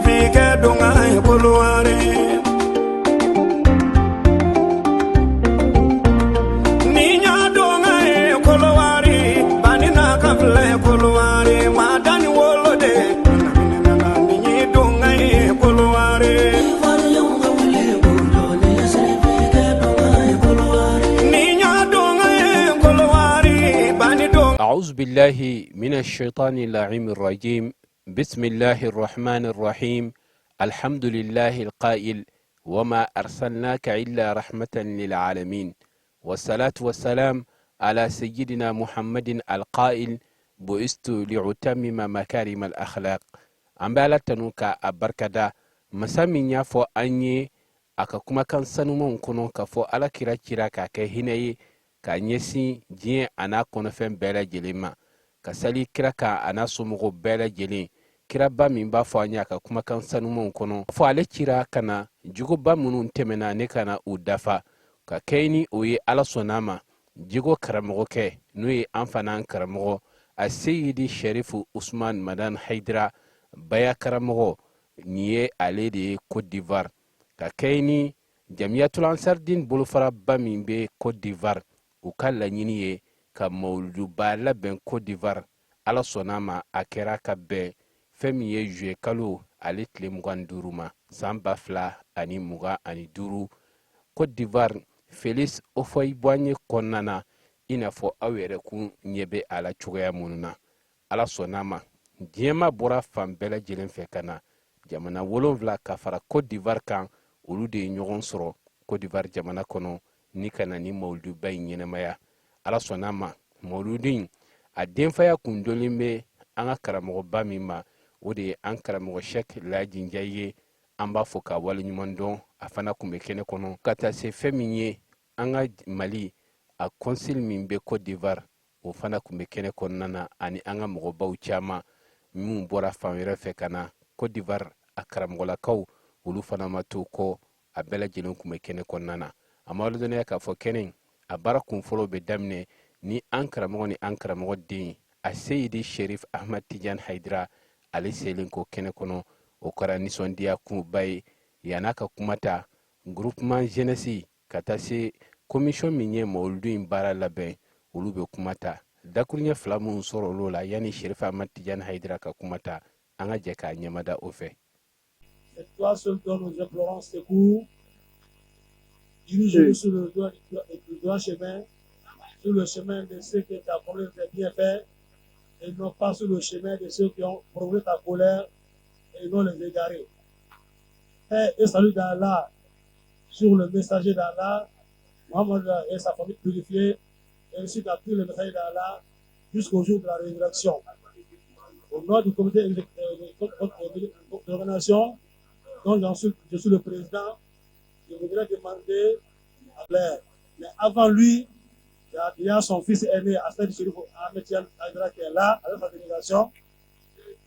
Serifikɛ don ka Kɔdiwari. Ni ɲa don ka Kɔdiwari, bani na ka filɛ Kɔdiwari, madani wolo de ni don ka Kɔdiwari. Ni ɲa don ka Kɔdiwari, bani don. أعوذ بالله من الشيطان اللعين الرجيم. بسم الله الرحمن الرحيم. الحمد لله القائل: وما أرسلناك إلا رحمة للعالمين، والصلاة والسلام على سيدنا محمد القائل: بعثت لأتمم مكارم الأخلاق. An bɛ Ala tanu ka a barikada, masa min y'a fɔ an ye a ka kumakan sanumanw kɔnɔ k'a fɔ Ala kira cira k'a kɛ hinɛ ye k'a ɲɛsin diɲɛ a n'a kɔnɔfɛn bɛɛ lajɛlen ma, ka sali kira kan a n'a somɔgɔw bɛɛ lajɛlen. Kiraba min b'a fɔ an ye a ka kumakan sanumanw kɔnɔ fɔ ale cira ka na jogoba minnu tɛmɛna ne ka na u dafa ka kɛ ni o ye. Ala sɔnna a ma, jogo karamɔgɔkɛ, n'o ye an fana karamɔgɔ a Seyidi Sherifu Usman Madan Haidara Baya karamɔgɔ, nin ye ale de ye Côte d'Ivoire, ka kɛ ni Jamiyatul Ansardin bolofaraba min bɛ Côte d'Ivoire, u ka laɲini ye ka mawuluduba labɛn Côte d'Ivoire. Ala sɔnna a ma, a kɛra ka bɛn fɛn min ye juillet kalo ale tile 25 ma, san 2025, Côte d'Ivoire, Félix Houphouët-Boigny kɔnɔna na, i n'a fɔ aw yɛrɛ kun ɲɛ bɛ a la cogoya minnu na. Ala sɔnna a ma, diɲɛma bɔra fan bɛɛ lajɛlen fɛ ka na, jamana 7 ka fara Côte d'Ivoire kan, olu de ye ɲɔgɔn sɔrɔ Côte d'Ivoire jamana kɔnɔ ni ka na ni mawuluduba in ɲɛnamaya. Ala sɔnna a ma, mawuludu in a denfaya kun donnen bɛ an ka karamɔgɔba min ma, o de ye an karamɔgɔ Sɛk Laji Njayi ye. An b'a fɔ k'a waleɲuman dɔn, a fana kun bɛ kɛnɛ kɔnɔ, ka taa se fɛn min ye an ka Mali a consul min bɛ Côte d'Ivoire, o fana kun bɛ kɛnɛ kɔnɔna na, ani an ka mɔgɔbaw caman minnu bɔra fan wɛrɛ fɛ ka na Côte d'Ivoire. A karamɔgɔlakaw, olu fana ma to kɔ, a bɛɛ lajɛlen kun bɛ kɛnɛ kɔnɔna na. A ma ladɔnniya k'a fɔ kɛnɛ a baara kun fɔlɔ bɛ daminɛ ni an karamɔgɔ ni an karamɔgɔ den a Seyidi Sherif Ahmad Tijan Haidara ale selen ko kɛnɛ kɔnɔ, o kɛra nisɔndiya kunba ye. Yann'a ka kuma ta, groupement jeunesse ka taa se commission min ye mawuludu in baara labɛn, olu bɛ kuma ta. Dakuruɲɛ fila minnu sɔrɔ olu la yanni Sherif Ahmad Tijan Haidara ka kuma ta, an ka jɛ k'a ɲɛmada o fɛ. C'est toi seul dont nous implorons secours. Dirige-nous sur le droit chemin, sur le chemin de ceux qui t'ont promis des bienfaits, et non pas sur le chemin de ceux qui ont provoqué ta colère et non les égarés. Paix et salut d'Allah sur le messager d'Allah, Mohammed et sa famille purifiée, ainsi qu'à tous les messagers d'Allah jusqu'au jour de la résurrection. Au nom du comité d'organisation, dont je suis le président, je voudrais demander à Blair. Mais avant lui, il y a son fils aîné, Ahmed Chérif Ahmed Aïdara, qui est là, avec sa délégation.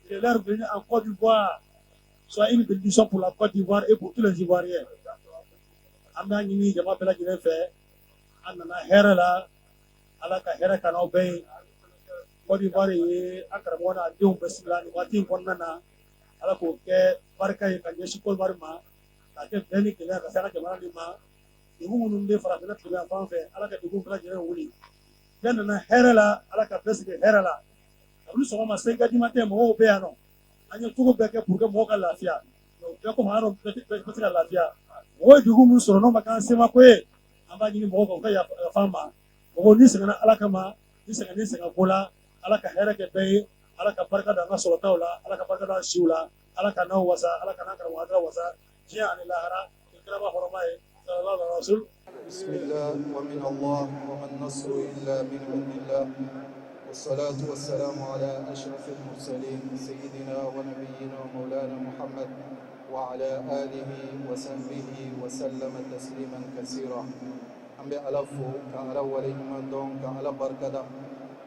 Que leur venue en Côte d'Ivoire soit une bénédiction pour la Côte d'Ivoire et pour tous les Ivoiriens. An b'a ɲini jama bɛɛ lajɛlen fɛ, an nana hɛrɛ la, Ala ka hɛrɛ ka n'aw bɛɛ ye. Côte d'Ivoire ye an karamɔgɔ n'a denw bisimila nin waati in kɔnɔna na. Ala k'o kɛ barika ye ka ɲɛsin Côte d'Ivoire ma, k'a kɛ bɛn ni kelenya ka se an ka jamana nin ma. Degun minnu bɛ farafinna tilebin fan fɛ, Ala ka degun bɛɛ lajɛlen wuli. Bɛɛ nana hɛrɛ la, Ala ka bɛɛ sigi hɛrɛ la. Kabini sɔgɔma 5 heures du matin, mɔgɔw bɛ yan nɔ. An ye cogo bɛɛ kɛ pour que mɔgɔw ka lafiya, mais o bɛɛ kɔfɛ, an y'a dɔn bɛɛ tɛ se ka lafiya. Mɔgɔw ye degun min sɔrɔ, n'o ma k'an semako ye, an b'a ɲini mɔgɔw fɛ u ka yafa an ma. Mɔgɔw ni sɛgɛnna Ala kama, ni sɛgɛn ni sɛgɛn ko la, Ala ka hɛrɛ kɛ bɛɛ ye. Ala ka barika don an ka sɔrɔtaw la, Ala ka barika don an siw la, Ala ka n'aw wasa, Ala ka n'an karamɔgɔ Haidara wasa diɲɛ ani lahara ni kiraba hɔrɔma ye, sallallahu alaihi wa sallam. بسم الله ومن الله وما النصر إلا من عند الله، والصلاة والسلام على أشرف المرسلين، سيدنا ونبينا ومولانا محمد وعلى آله وصحبه وسلم تسليما كثيرا. An bɛ Ala fo ka Ala waleɲuman dɔn ka Ala barikada.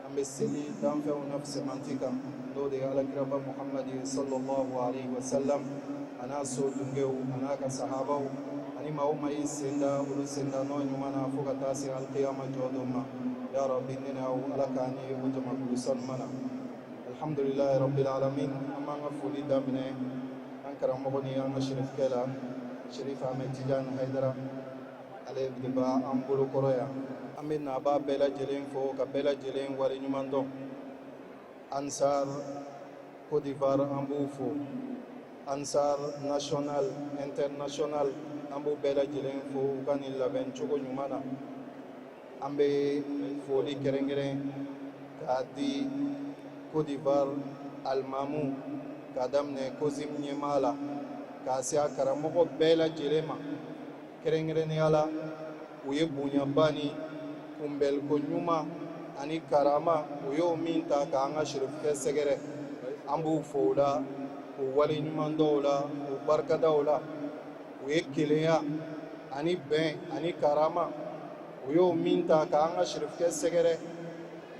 An bɛ seli danfɛnw na fisamanti kan, n'o de ye Alakiraba Muhamadi sallallahu alaihi wasallam, a n'a so dungew, a n'a ka sahabaw, ani maa o maa y'i sen da olu sen da nɔ ɲuman na fo ka taa se alkiyama jɔ don ma. Ya Rabbi, ne n'aw, Ala k'an ye o jamakulu sanuman na. Alhamdulilayi rabbil alamin. An b'an ka foli daminɛ an karamɔgɔ ni an ka sherifukɛ la, Sherif Ahmed Tidiane Haidara, ale de b'an bolo kɔrɔ yan. An bɛ nabaa bɛɛ lajɛlen fo ka bɛɛ lajɛlen waleɲuman dɔn. Ansar Côte d'Ivoire, an b'u fo. Ansar national, international, an b'u bɛɛ lajɛlen fo u ka nin labɛn cogo ɲuman na. An bɛ foli kɛrɛnkɛrɛn k'a di Côte d'Ivoire alimamu, k'a daminɛ COSIM ɲɛmaa la k'a se a karamɔgɔ bɛɛ lajɛlen ma. Kɛrɛnkɛrɛnnenya la, u ye bonyaba ni kunbɛliko ɲuman ani karama, u y'o min ta k'an ka sherifukɛ sɛgɛrɛ. An b'u fo o la, k'u waleɲuman dɔn o la, k'u barikada o la. U ye kelenya ani bɛn ani karama, u y'o min ta k'an ka sherifukɛ sɛgɛrɛ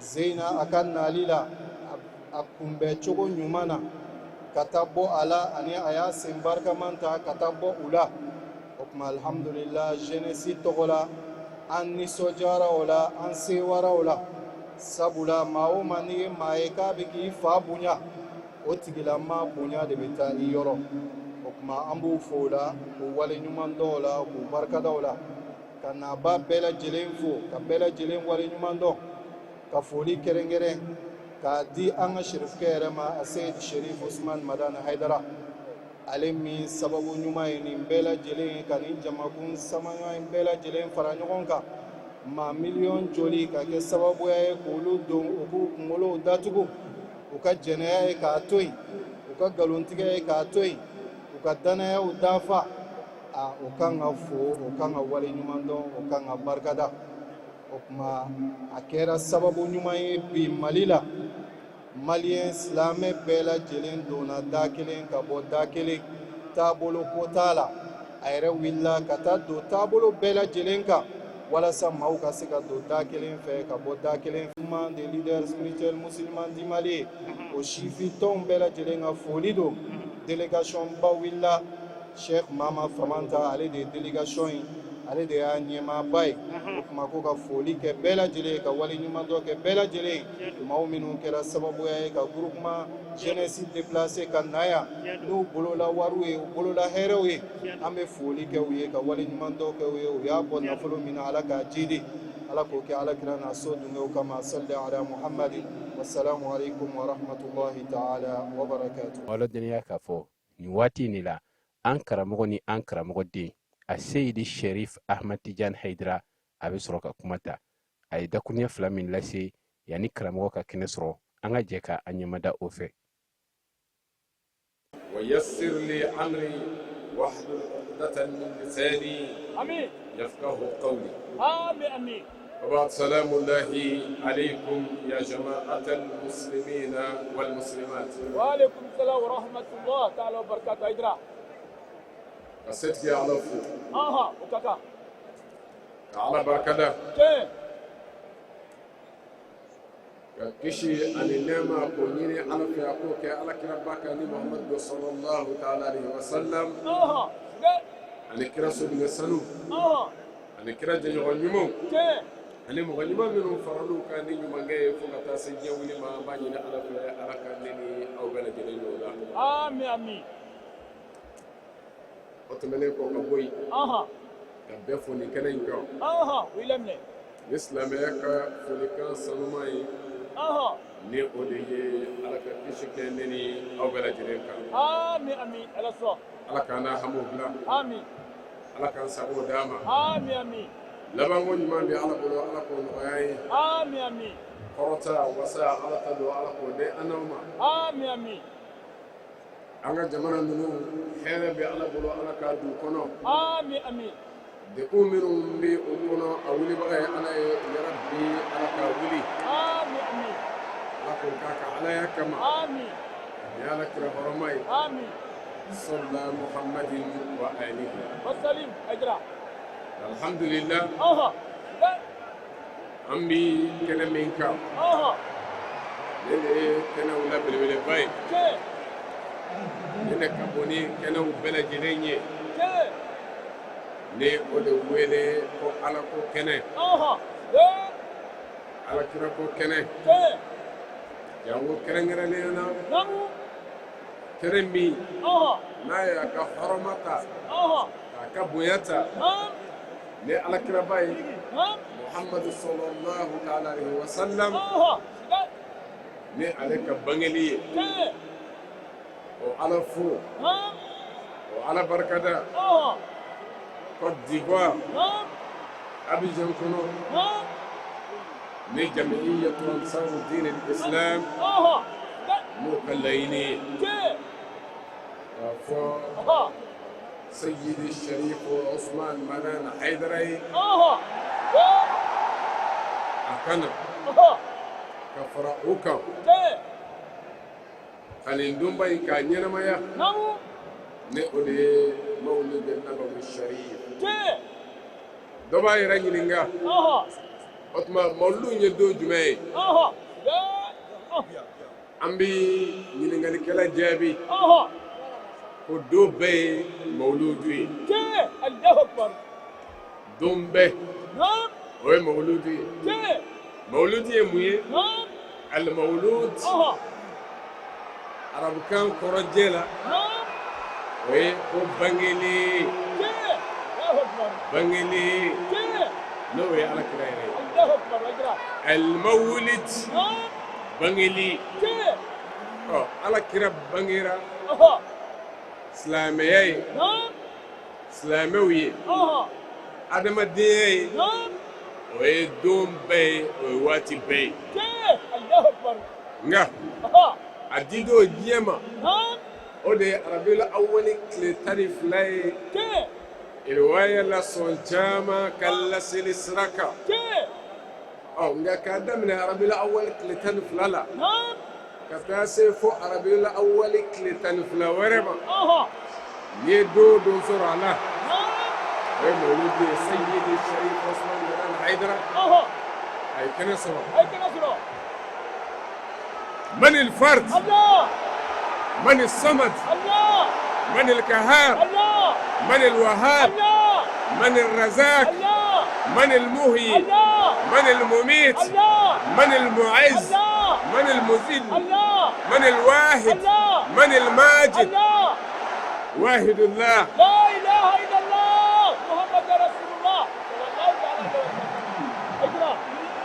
Zeyina a ka nali la, a kunbɛn cogo ɲuman na ka taa bɔ a la, ani a y'a sen barikaman ta ka taa bɔ u la. O tuma, alhamdulillah, jeunesse tɔgɔ la, an nisɔndiyara o la, an sewara o la, sabula maa o maa n'i ye maa ye k'a bɛ k'i fa bonya, o tigilama bonya de bɛ taa i yɔrɔ. O tuma, an b'u fo o la, k'u waleɲuman dɔn o la, k'u barikada o la, ka naba bɛɛ lajɛlen fo, ka bɛɛ lajɛlen waleɲuman dɔn, ka foli kɛrɛnkɛrɛn k'a di an ka sherifukɛ yɛrɛ ma, a Seyid Sherif Usman Madani Haidara, ale min sababu ɲuman ye nin bɛɛ lajɛlen ye, ka nin jamakun samaɲɔgɔn in bɛɛ lajɛlen fara ɲɔgɔn kan, maa miliyɔn joli ka kɛ sababuya ye k'olu don u k'u kunkolow datugu, u ka jɛnɛya ye k'a to yen, u ka nkalontigɛ ye k'a to yen, u ka dannayaw dafa. A o kan ka fo, o kan ka wale ɲuman dɔn, o kan ka barikada. O tuma, a kɛra sababu ɲuman ye bi Mali la, maliyɛn silamɛ bɛɛ lajɛlen donna da kelen ka bɔ da kelen, taabolo ko t'a la. A yɛrɛ wulila ka taa don taabolo bɛɛ lajɛlen kan walasa maaw ka se ka don da kelen fɛ ka bɔ da kelen. Mouvement des leaders spirituels musulmans du Mali, o sifi tɔnw bɛɛ lajɛlen ka foli don. Délégation ba wulila, Cheikh Mama Famanta, ale de ye délégation ye, ale de y'a ɲɛmaaba ye. O tuma, ko ka foli kɛ bɛɛ lajɛlen, ka wale ɲuman dɔ kɛ bɛɛ lajɛlen, maaw minnu kɛra sababuya ye ka groupement jeunesse déplacé ka na yan n'u bolola wariw ye, u bolola hɛrɛw ye. An bɛ foli kɛ u ye, ka wale ɲuman dɔ kɛ u ye. U y'a bɔ nafolo min na, Ala k'a jidi, Ala k'o kɛ Ala kira n'a so dungew kama. Salli ala Muhammadi. Wassalamu alaikum wa rahmatullahi ta'ala wa barakatuh. Aw ladɔnniya k'a fɔ nin waati in de la, an karamɔgɔ ni an karamɔgɔ den, a Seyidi Sherif Ahmad Tijan Haidara, a bɛ sɔrɔ ka kuma ta. A ye dakuruɲɛ fila min lase yanni karamɔgɔ ka kɛnɛ sɔrɔ, an ka jɛ ka an ɲɛmada o fɛ. ويسر لي أمري واحلل عقدة من لساني آمين. يفقه قولي. آمين آمين. وبعد، سلام الله عليكم يا جماعة المسلمين والمسلمات. وعليكم السلام ورحمة الله تعالى وبركاته Haidara. Ka setigi Ala fo, Aha, o ka kan. Ka Ala barikada, Tiɲɛ. Ka kisi ani nɛɛma k'o ɲini Ala fɛ, a k'o kɛ Ala kiraba kan ni Muhamadu sallallahu ta'ala alaihi wa sallam, Aha, dɛ. Ani kira sodigɛ sanu, ani kira jɛɲɔgɔn ɲumanw, ani mɔgɔ ɲuman minnu faral'u kan ni ɲumankɛ ye fo ka taa se diɲɛ wuli ma. An b'a ɲini Ala fɛ, Ala ka ne ni aw bɛɛ lajɛlen y'o la. Amin amin. O tɛmɛnen kɔ ka bɔ yen, ka bɛɛ fo nin kɛnɛ in kan Aha, o y'i laminɛ. Ni silamɛya ka folikan sanuman ye, ni o de ye Ala ka kisi kɛ ne ni aw bɛɛ lajɛlen kan. Amin amin, Ala sɔn. Ala k'an n'a hamiw dilan. Amin. Ala k'an sago d'a ma. Amin amin. Labanko ɲuman bɛ Ala bolo, Ala k'o nɔgɔya an ye. Amin amin. Kɔrɔta wasa, Ala ta don, Ala k'o di an n'aw ma. Amin amin. An ka jamana ninnu, hɛrɛ bɛ Ala bolo, Ala k'a d'u kɔnɔ. Amin amin. Degun minnu bɛ o kɔnɔ, a wulibaga ye Ala ye, yarabi Ala k'a wuli. Amin amin. Ala k'o k'a ka Alaya kama. Amin. Ni Ala kira hɔrɔma ye. Amin. Sɔlla Muhammadin wa alihi. Wasalim Haidara. Alhamdulillah, Aha, dɛ. An bi kɛnɛ min kan, ne de ye kɛnɛw la belebeleba ye. Ne de ka bon ni kɛnɛw bɛɛ lajɛlen ye. Ni o de wele ko Ala ko kɛnɛ, Aha, dɛ. Ala kira ko kɛnɛ, jango kɛrɛnkɛrɛnnenya na, Kɛnɛ min n'a y'a ka hɔrɔma ta, k'a ka bonya ta ni alakiraba ye Muhamadu sallallahu ta'ala alaihi wa sallam, ni ale ka bangeli ye, o Ala fo, o Ala barikada. Côte d'Ivoire, Abidjan kɔnɔ, ni Jamiyatu Ansaru Dini Islam n'o ka laɲini ye k'a fɔ Seyidi Sherifu Usman Madani Hayidara ye, a ka na ka fara o kan ka nin donba in k'a ɲɛnamaya, ni o de ye Mawulid Nabawi Sharif. Dɔ b'a yɛrɛ ɲininka, o tuma mawuludu ye don jumɛn ye? An bɛ ɲininkalikɛla jaabi ko don bɛɛ ye mawuludu ye, don bɛɛ o ye mawuludu ye. Mawuludu ye mun ye? Alimawulud arabukan kɔrɔjɛ la, o ye ko bangeli, bangeli n'o ye ala kira yɛrɛ ye. Alimawulid, bangeli. Ɔ, ala kira bangera silamɛya ye, silamɛw ye, adamadenya ye, o ye don bɛɛ ye, o ye waati bɛɛ ye. Nka a di don diɲɛ ma, o de ye arabiyul awali tile 12 ye, riwaya la sɔn caman ka laseli sira kan. Ɔ, nka k'a daminɛ arabiyul awali tile 12 la ka taa se fo arabiyul awali tile 12 wɛrɛ ma, n'i ye don o don sɔrɔ a la, o ye mawuludi ye. Seyidi Sharif Usman Madani Hayidara, a ye kɛnɛ sɔrɔ. Manil fard, manil samad, manil kahar, manil wahab, manil razak, manil muhyi, manil mumit, manil muiz, manil muzil, manil wahid, manil majid, wahidullah. La ilaha illallah Muhammad Rasulullah sallallahu ta'ala alaihi wasallam. Haidara.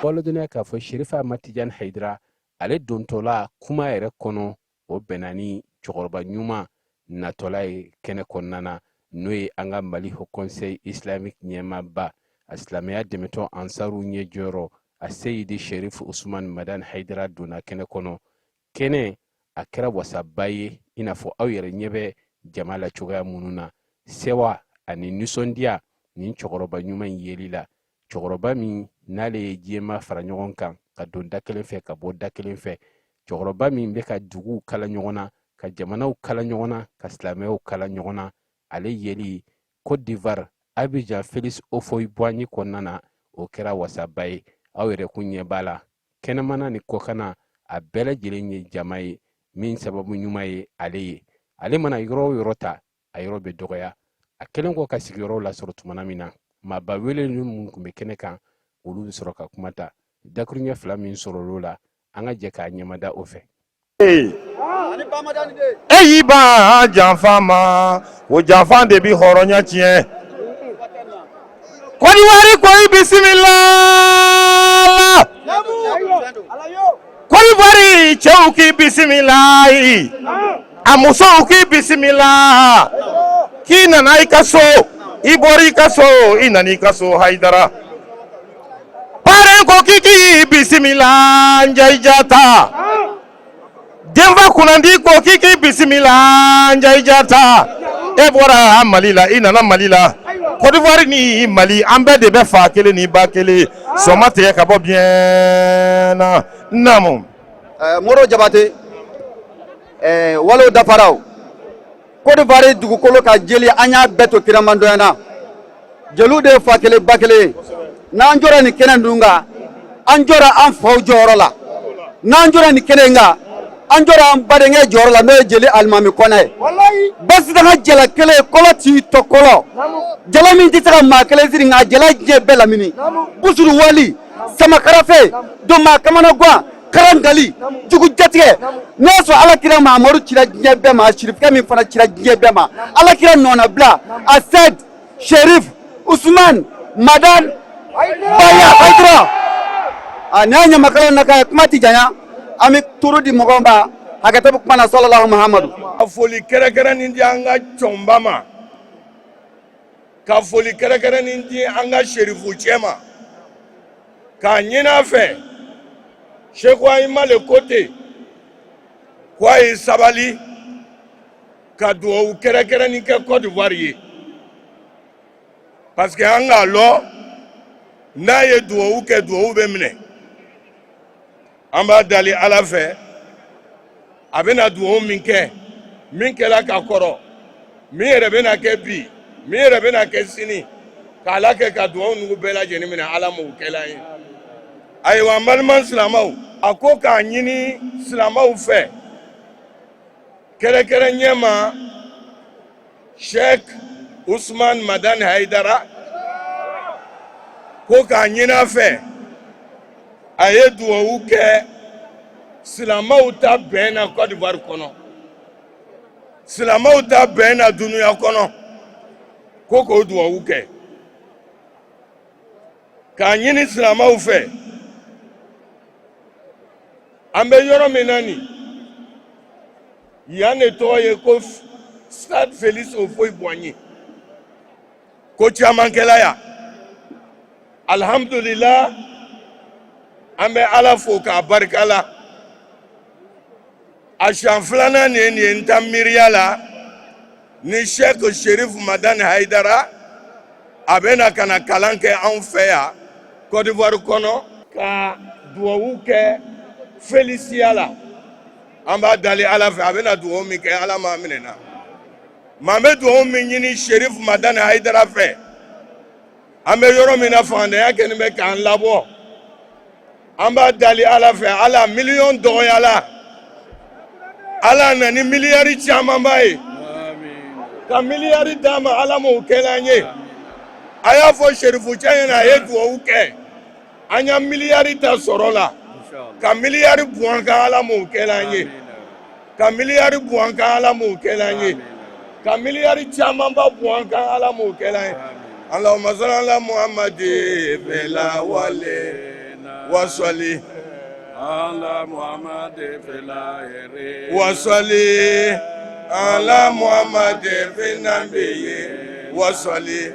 Bɔlɔdɔnniya k'a fɔ Sherifa Ahmad Tijan Hayidara, ale dontɔla kuma yɛrɛ kɔnɔ, o bɛnna ni cɛkɔrɔba ɲuman natɔla ye kɛnɛ kɔnɔna na, n'o ye an ka Mali Haut Conseil Islamique ɲɛmaaba, a silamɛya dɛmɛtɔn Ansaru ɲɛ jɔyɔrɔ, a Seyidi Sherif Usman Madani Hayidara donna kɛnɛ kɔnɔ. Kɛnɛ a kɛra wasaba ye, i n'a fɔ aw yɛrɛ ɲɛ bɛ jama la cogoya minnu na, sewa ani nisɔndiya nin cɛkɔrɔba ɲuman in yeli la, cɛkɔrɔba min n'ale ye diɲɛmaa fara ɲɔgɔn kan ka don da kelen fɛ ka bɔ da kelen fɛ, cɛkɔrɔba min bɛ ka duguw kala ɲɔgɔn na, ka jamanaw kala ɲɔgɔn na, ka silamɛw kala ɲɔgɔn na, ale yeli Côte d'Ivoire, Abidjan, Félix Houphouët-Boigny kɔnɔna na, o kɛra wasaba ye. Aw yɛrɛ kun ɲɛ b'a la, kɛnɛmana ni kɔkanna, a bɛɛ lajɛlen ye jama ye min sababu ɲuman ye ale ye. Ale mana yɔrɔ o yɔrɔ ta, a yɔrɔ bɛ dɔgɔya. A kɛlen kɔ ka sigiyɔrɔw lasɔrɔ tumana min na, maaba welelen minnu tun bɛ kɛnɛ kan, olu bɛ sɔrɔ ka kuma ta. Dakuruɲɛ fila min sɔrɔl'o la, an ka jɛ k'a ɲɛmada o fɛ. E y'i ban janfa ma, o janfa de bɛ hɔrɔnya tiɲɛ. Kɔdiwari ko i bisimila la. Kɔdiwari cɛw k'i bisimila, a musow k'i bisimila, k'i nana i ka so, i bɔra i ka so, i nana i ka so. Hayidara parrain ko k'i k'i bisimila. Njayi Jata denfa kunnandi ko k'i k'i bisimila. Njayi Jata, e bɔra Mali la, i nana Mali la. Côte d'Ivoire ni Mali, an bɛɛ de bɛ fa kelen ni ba kelen. Sɔma tigɛ ka bɔ biɲɛ na. Naamu. Moro Jabate, walew dafara. O Côte d'Ivoire dugukolo ka jeli, an y'a bɛɛ to kiramandɔnya na. Jeliw de ye fa kelen ba kelen ye. N'an jɔra nin kɛnɛ ninnu kan, an jɔra an faw jɔyɔrɔ la. N'an jɔra nin kɛnɛ in kan, an jɔra an badenkɛ jɔyɔrɔ la, n'o ye jeli Alimami Kɔnɛ ye. Basi tɛ ka jala kelen kɔlɔ t'i tɔ kɔlɔ jala min tɛ se ka maa kelen siri, nka jala diɲɛ bɛɛ lamini. Busuru wali sama karafe don maa kamana gan. Karangali jugu jatigɛ n'a y'a sɔrɔ ala kira Mahamadu cira diɲɛ bɛɛ ma, sirifukɛ min fana cira diɲɛ bɛɛ ma, ala kira nɔnabila Asɛd Sherif Usman Madan Baya Hayidara. A nin y'a ɲamakalaw nakan ye. Kuma tɛ janya, an bɛ turu di mɔgɔw ma, hakɛto bɛ kuma na. Sɔlɔlahu Muhamadu. Ka foli kɛrɛnkɛrɛnnin di an ka cɔnba ma, ka foli kɛrɛnkɛrɛnnin di an ka serifu cɛ ma, k'a ɲini a fɛ, Seku Ayima le ko ten ko a ye sabali ka dugawu kɛrɛnkɛrɛnnin kɛ Côte d'Ivoire ye, parce que an k'a lɔn n'a ye dugawu kɛ, dugawu bɛ minɛ. An b'a dali Ala fɛ, a bɛna dugawu min kɛ, min kɛra ka kɔrɔ, min yɛrɛ bɛna kɛ bi, min yɛrɛ bɛna kɛ sini, k'Ala kɛ ka dugawu ninnu bɛɛ lajɛlen minɛ. Ala m'o kɛla ye. Ayiwa, n balima silamɛw, a ko k'a ɲini silamɛw fɛ, kɛrɛnkɛrɛn ɲɛma Sheikh Usman Madani Haidara, ko k'a ɲini a fɛ, a ye dugawu kɛ silamɛw ta bɛn na Côte d'Ivoire kɔnɔ, silamɛw ta bɛn na dunuya kɔnɔ, ko k'o dugawu kɛ. K'a ɲini silamɛw fɛ, an bɛ yɔrɔ min na nin yan de tɔgɔ ye ko Stade Félix Houphouët-Boigny. Ko caman kɛla yan, alhamdulillah, an bɛ Ala fo k'a barika la. A siɲɛ filanan nin ye nin ye n ta miiriya la ni Sheikh Sherif Madani Haidara a bɛ na ka na kalan kɛ anw fɛ yan Côte d'Ivoire kɔnɔ, ka duwawu kɛ Féliciya la. An b'a dali Ala fɛ, a bɛna duwawu min kɛ, Ala m'a minɛ na. Maa bɛ duwawu min ɲini Sherif Madani Haidara fɛ, an bɛ yɔrɔ min na, fangantanya kɛlen bɛ k'an labɔ, an b'a dali Ala fɛ, Ala miliyɔn dɔgɔyala, Ala na ni miliyari camanba ye, ka miliyari d'a ma. Ala m'o kɛla an ye. A y'a fɔ Serifu cɛ ɲɛna, a ye duwawu kɛ an ya miliyari ta sɔrɔ la, ka miliyari bɔn an kan. Ala m'o kɛla an ye. Ka miliyari bɔn an kan, Ala m'o kɛla an ye. Ka miliyari camanba bɔn an kan, Ala m'o kɛla an ye. Allahumma salli ala Muhammadi fila wale wasali ala Muhammadi fila yɛrɛ wasali ala Muhammadi fi nabiyyi wasali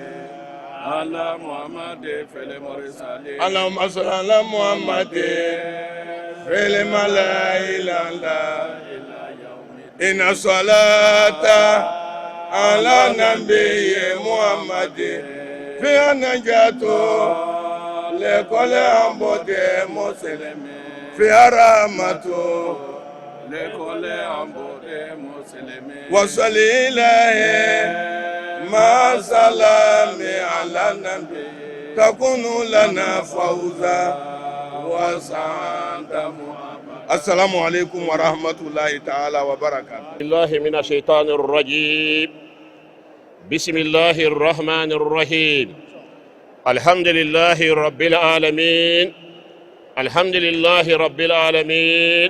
ala Muhammadi fil mursali Allahumma salli ala Muhammadi fil malaila inna salata ala nabiyyi Muhammadi fi najatu lekole ambode muslimi fi rahmatu lekole ambode muslimi wasali ilahi ma salami ala nabi takunu lana fawza wa sa'ada muhammad. Assalamu alaikum wa rahmatullahi ta'ala wa barakatuh. الله من الشيطان الرجيم. بسم الله الرحمن الرحيم. الحمد لله رب العالمين، الحمد لله رب العالمين،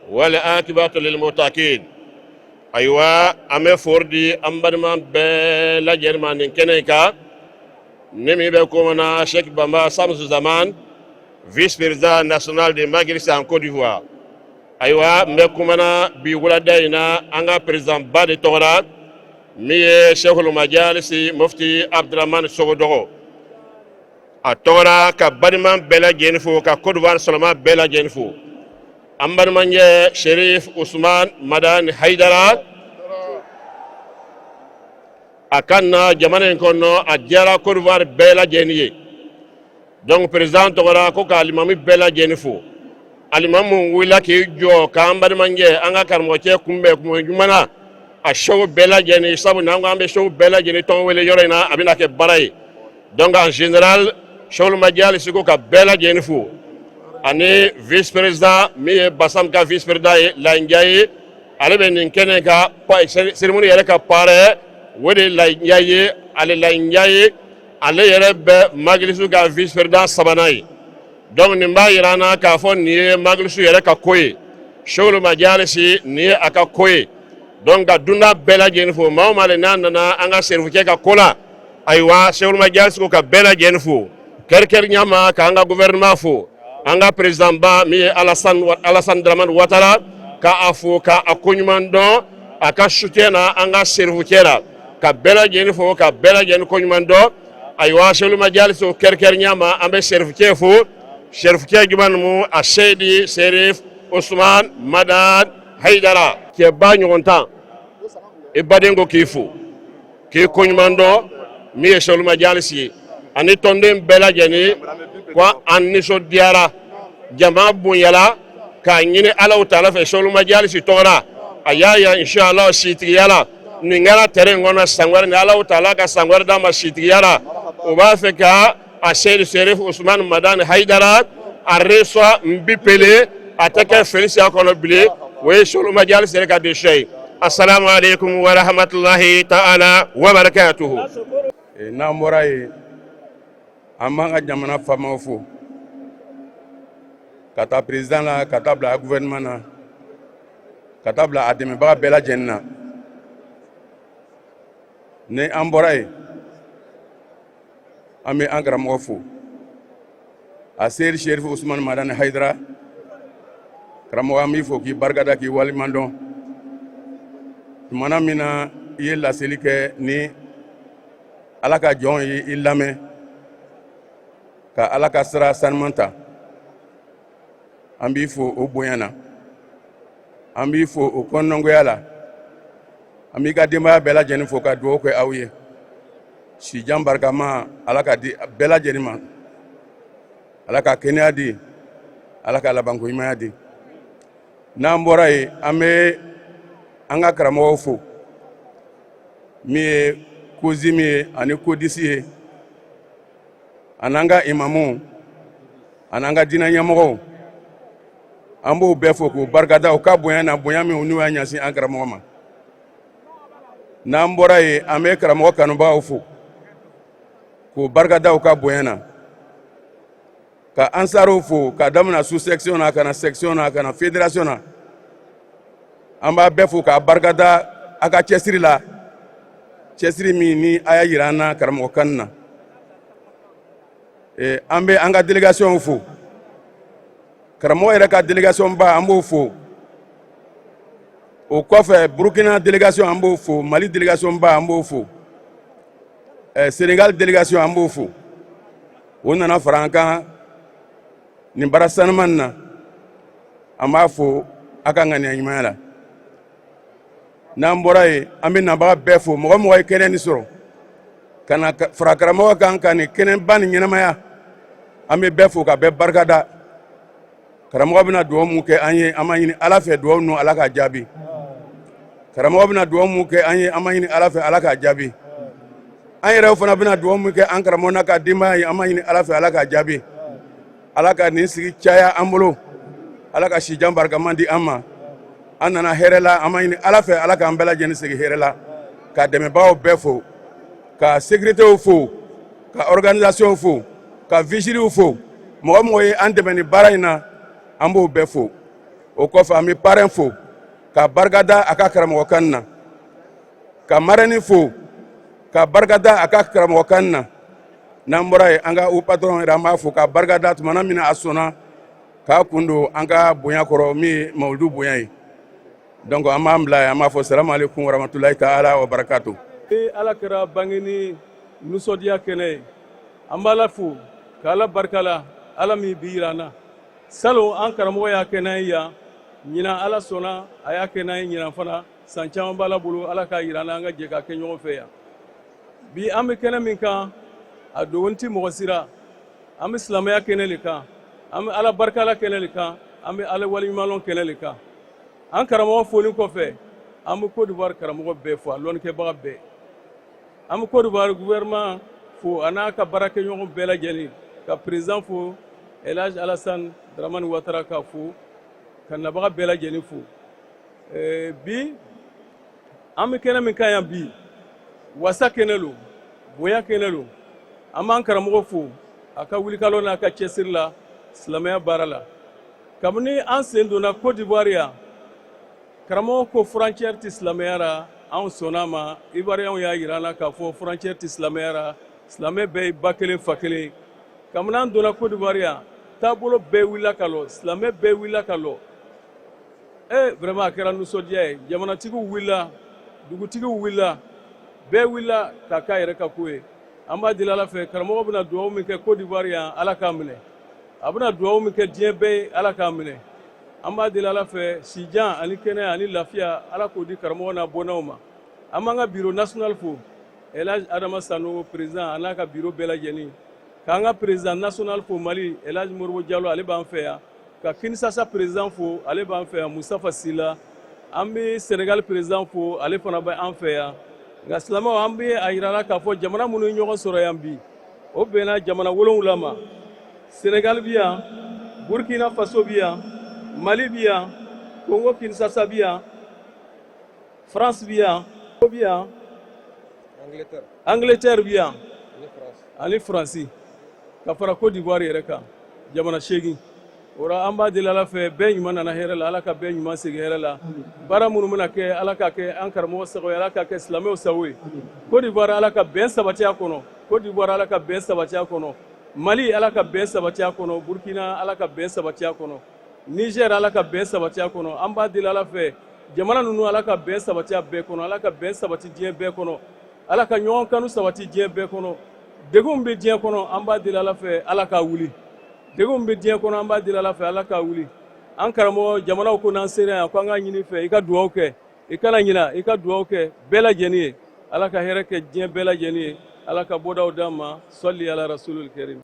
والعاقبة للمتقين. Ayiwa, an bɛ fori di an balima bɛɛ lajɛlen ma nin kɛnɛ in kan. Ni min bɛ ko na, Cheikh Bamba Samsu Zaman, vice-président national de Maghreb en Côte d'Ivoire. Ayiwa, n bɛ kumana bi wulada in na an ka président ba de tɔgɔ la, min ye Cheikhul Majalisi Mufti Abdurahman Sogodogo. A tɔgɔra ka balima bɛɛ lajɛlen fo, ka Côte d'Ivoire sɔrɔma bɛɛ lajɛlen fo. An balimakɛ Sherif Usman Madani Haidara, a ka na jamana in kɔnɔ, a diyara Côte d'Ivoire bɛɛ lajɛlen ye. Donc président tɔgɔra ko ka alimami bɛɛ lajɛlen fo, alimami wulila k'i jɔ k'an balimakɛ, an ka karamɔgɔcɛ kunbɛn kunbɛn ɲuman na, a sew bɛɛ lajɛlen. Sabu n'an ko an bɛ sew bɛɛ lajɛlen tɔgɔ wele yɔrɔ in na, a bɛna kɛ baara ye. Donc en général, Cheikhul Majalisi ko ka bɛɛ lajɛlen fo, ani vice président min ye Basam ka vice président ye, Layinja ye, ale bɛ nin kɛnɛ ka cérémonie yɛrɛ ka parrain, o de ye Layinja ye. Ale Layinja ye, ale yɛrɛ bɛ Magilisu ka vice président sabanan ye. Donc nin b'a yira an na k'a fɔ nin ye magilisu yɛrɛ ka ko ye, Sehul Majalisi nin ye a ka ko ye. Donc ka dunda bɛɛ lajɛlen fo, maa o maa de n'a nana an ka serifukɛ ka ko la, ayiwa, Sehul Majalisi ko ka bɛɛ lajɛlen fo, kɛrɛnkɛrɛnya ma k'an ka gouvernement fo, an ka président ba min ye Alassane Dramane Ouattara, k'a fo k'a koɲuman dɔn a ka soutien na an ka serifukɛ la, ka bɛɛ lajɛlen fo, ka bɛɛ lajɛlen koɲuman dɔn. Ayiwa, Sehul Majalisi kɛrɛnkɛrɛnya ma, an bɛ serifukɛ fo, serifukɛ jumɛn mu a Seyidi Serif Ousmane Madani Haidara, cɛba ɲɔgɔn tan i baden ko k'i fo k'i koɲuman dɔn, min ye Sehul Majalisi ye ani tɔnden bɛɛ lajɛlen ko an nisɔndiyara, jama bonyala, k'a ɲini Alahu taala fɛ Sehul Majalisi tɔgɔ la, a y'a ya inshallah sitigiya la nin kɛra terrain kɔnɔ san wɛrɛ, ni Alahu taala ka san wɛrɛ d'a ma sitigiya la, o b'a fɛ ka a Seyidi Serif Ousmane Madani Haidara a reçoit n bi pele a tɛ kɛ Felisiya kɔnɔ bilen. O ye Sehul Majalisi yɛrɛ ka décision ye. Assalamu alaikum wa rahmatullahi ta'ala wa barakatuhu. N'an bɔra yen, an b'an ka jamana faamaw fo, ka taa président la, ka taa bila a gouvernement na, ka taa bila a dɛmɛbaga bɛɛ lajɛlen na. Ni an bɔra yen, an bɛ an karamɔgɔ fo, a Seyidi Serifu Usumani Madani Hayidara. Karamɔgɔ, an b'i fo k'i barikada k'i waleɲuman dɔn. Tumana min na i ye laseli kɛ ni Ala ka jɔn ye i lamɛn ka Ala ka sira sanuman ta, an b'i fo o bonya na, an b'i fo o kɔnɔngoya la, an b'i ka denbaya bɛɛ lajɛlen fo ka dugawu kɛ aw ye, sijan barikama Ala ka di bɛɛ lajɛlen ma, Ala ka kɛnɛya di, Ala ka labanko ɲumanya di. N'an bɔra yen, an bɛ an ka karamɔgɔw fo, min ye COSIM ye ani CODIS ye, an'an ka imamuw an'an ka diinɛ ɲɛmɔgɔw, an b'o bɛɛ fo k'u barikada u ka bonya na, bonya min n'u y'a ɲɛsin an karamɔgɔ ma. N'an bɔra yen, an bɛ karamɔgɔ kanubagaw fo k'u barikada u ka bonya na, ka ansariw fo ka damina sous section na ka na section na ka na fédération na. An b'a bɛɛ fo k'a barikada a ka cɛsiri la, cɛsiri min ni a y'a yira an na karamɔgɔ kanu na. An bɛ an ka délégation fo, karamɔgɔ yɛrɛ ka délégation ba, an b'o fo. O kɔfɛ, Burukina délégation, an b'o fo. Mali délégation ba, an b'o fo. Sénégal délégation, an b'o fo. O nana fara an kan nin baara sanuman na, an b'a fo a ka ŋaniya ɲumanya la. N'an bɔra yen, an bɛ nabaga bɛɛ fo, mɔgɔ mɔgɔ ye kɛnɛ nin sɔrɔ ka na fara karamɔgɔ kan ka nin kɛnɛba nin ɲɛnamaya, an bɛ bɛɛ fo ka bɛɛ barikada. Karamɔgɔ bɛna dugawu mun kɛ an ye, an b'a ɲini Ala fɛ dugawu ninnu Ala k'a jaabi. Karamɔgɔ bɛna dugawu mun kɛ an ye, an b'a ɲini Ala fɛ Ala k'a jaabi. An yɛrɛw fana bɛna dugawu mun kɛ an karamɔgɔ n'a ka denbaya ye, an b'a ɲini Ala fɛ Ala k'a jaabi. Ala ka nin sigi caya an bolo, Ala ka sijan barikaman di an ma. An nana hɛrɛ la, an b'a ɲini Ala fɛ Ala k'an bɛɛ lajɛlen segin hɛrɛ la. Ka dɛmɛbagaw bɛɛ fo, ka sécuritéw fo, ka organisation fo, ka vigiliw fo, mɔgɔ mɔgɔ ye an dɛmɛ nin baara in na, an b'o bɛɛ fo. O kɔfɛ, an bɛ parrain fo ka barika da a ka karamɔgɔkan na, ka marraine fo ka barika da a ka karamɔgɔkan na. N'an bɔra yen, an ka o patron yɛrɛ, an b'a fo ka barika da tumana min na a sɔnna k'a kun don an ka bonya kɔrɔ, min ye mawuludu bonya ye. Donc an b'an bila yen, an b'a fɔ salamu aleykum warahmatulahi taala wa barakatu. Ala kɛra bangeni nisɔndiya kɛnɛ ye. An b'Ala fo ka Ala barika la, Ala min bi yira an na. Salon, an karamɔgɔ y'a kɛ n'an ye yan. Ɲinan, Ala sɔnna, a y'a kɛ n'an ye ɲinan fana. San caman b'Ala bolo, Ala k'a yira an na, an ka jɛ k'a kɛ ɲɔgɔn fɛ yan. Bi, an bɛ kɛnɛ min kan, a dogonin tɛ mɔgɔ si ra. An bɛ silamɛya kɛnɛ le kan, an bɛ Ala barikala kɛnɛ le kan, an bɛ Ala waleɲumanlɔn kɛnɛ le kan. An karamɔgɔ foli kɔfɛ, an bɛ Côte d'Ivoire karamɔgɔ bɛɛ fo, a lɔnnikɛbaga bɛɛ. An bɛ Côte d'Ivoire gouvernement fo, a n'a ka baarakɛɲɔgɔn bɛɛ lajɛlen, ka président fo, El Hadj Alassane Dramane Ouattara, ka fo ka nabaga bɛɛ lajɛlen fo. Bi, an bɛ kɛnɛ min kan yan bi, wasa kɛnɛ lo, bonya kɛnɛ lo. An b'an karamɔgɔ fo a ka wulikalɔ n'a ka cɛsiri la. silamɛya baara la. Kabini an sen donna Côte d'Ivoire yan, karamɔgɔ ko frontière tɛ silamɛya ra, anw sɔnna a ma. Ivoirienw y'a jira an na k'a fɔ frontière tɛ silamɛya ra, silamɛ bɛɛ ye ba kelen fa kelen. Kabini an donna Côte d'Ivoire yan, taabolo bɛɛ wulila ka lɔ, silamɛ bɛɛ wulila ka lɔ. E vraiment, a kɛra nisɔndiya ye. Jamanatigiw wulila, dugutigiw wulila, bɛɛ wulila k'a k'a yɛrɛ ka ko ye. An b'a deli Ala fɛ, karamɔgɔ bɛna dugawu min kɛ Côte d'Ivoire yan, Ala k'a minɛ. A bɛna dugawu min kɛ diɲɛ bɛɛ ye, Ala k'a minɛ. An b'a deli Ala fɛ, sijan ani kɛnɛya ani lafiya, Ala k'o di karamɔgɔ n'a bɔnnaw ma. An b'an ka bureau national fo, El Hadj Adama Sanogo président, a n'a ka bureau bɛɛ lajɛlen, k'an ka président national fo Mali, El Hadj Modibo Diallo, ale b'an fɛ yan, ka Kinshasa président fo, ale b'an fɛ yan, Mustafa Sila. An bɛ Sénégal président fo, ale fana bɛ an fɛ yan. Nka silamɛw, an bɛ a yira la k'a fɔ jamana minnu ye ɲɔgɔn sɔrɔ yan bi, o bɛnna jamana 7 ma. Sénégal bi yan, Burkina Faso bi yan, Mali bi yan, Congo Kinshasa bi yan, France bi yan, bi yan, Angleterre bi yan ani Faransi, ka fara Côte d'Ivoire yɛrɛ kan, jamana 8. O la, an b'a deli Ala fɛ, bɛɛ ɲuman nana hɛrɛ la, Ala ka bɛɛ ɲuman segin hɛrɛ la. Baara minnu bɛna kɛ, Ala ka kɛ an karamɔgɔ sago ye, Ala ka kɛ silamɛw sago ye. Côte d'Ivoire, Ala ka bɛn sabati a kɔnɔ. Côte d'Ivoire, Ala ka bɛn sabati a kɔnɔ. Mali, Ala ka bɛn sabati a kɔnɔ. Burkina, Ala ka bɛn sabati a kɔnɔ. Niger, Ala ka bɛn sabati a kɔnɔ. An b'a deli Ala fɛ, jamana ninnu, Ala ka bɛn sabati a bɛɛ kɔnɔ. Ala ka bɛn sabati diɲɛ bɛɛ kɔnɔ. Ala ka ɲɔgɔn kanu sabati diɲɛ bɛɛ kɔnɔ. Degun bɛ diɲɛ kɔnɔ, an b'a deli Ala fɛ, Ala k'a wuli. Degun bɛ diɲɛ kɔnɔ, an b'a deli Ala fɛ, Ala k'a wuli. An karamɔgɔ, jamanaw ko n'an sera yan ko an k'a ɲini fɛ i ka dugawu kɛ, i kana ɲina, i ka dugawu kɛ bɛɛ lajɛlen ye. Ala ka hɛrɛ kɛ diɲɛ bɛɛ lajɛlen ye. Ala ka bɔdaw d'an ma. Sɔli ala rasulul karim.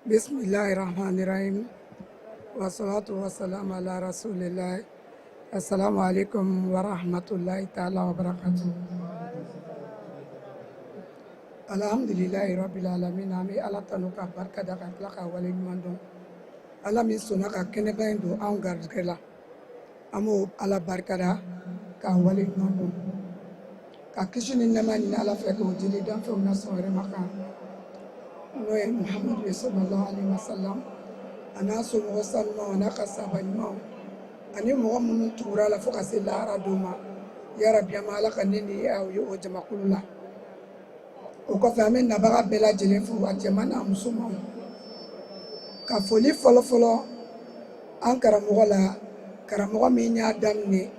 Bismillahirrahmanirrahim. Wa salatu wa salam ala rasulillah. Assalamu alaikum wa rahmatullahi ta'ala wa barakatuh. Alhamdulillahi rabbil alamin. An bɛ Ala tanu ka barika da, ka tila ka wale ɲuman dɔn. Ala min sɔnna ka kɛnɛba in don anw garijɛgɛ la, an b'o Ala barika da k'a wale ɲuman dɔn, ka kisi ni nɛɛma ɲini Ala fɛ k'o jiri danfɛnw na sɔn wɛrɛ ma kan, n'o ye Muhamadu ye, sallallahu alaihi wasallam, a n'a somɔgɔ sanumaw, a n'a ka sahaba ɲumanw, ani mɔgɔ minnu tugura a la fo ka se lahara don ma. Yarabi, an ma Ala ka ne ni aw ye o jamakulu la. O kɔfɛ, an bɛ nabaga bɛɛ lajɛlen fo, a cɛman n'a musomanw. Ka foli fɔlɔfɔlɔ an karamɔgɔ la, karamɔgɔ min y'a daminɛ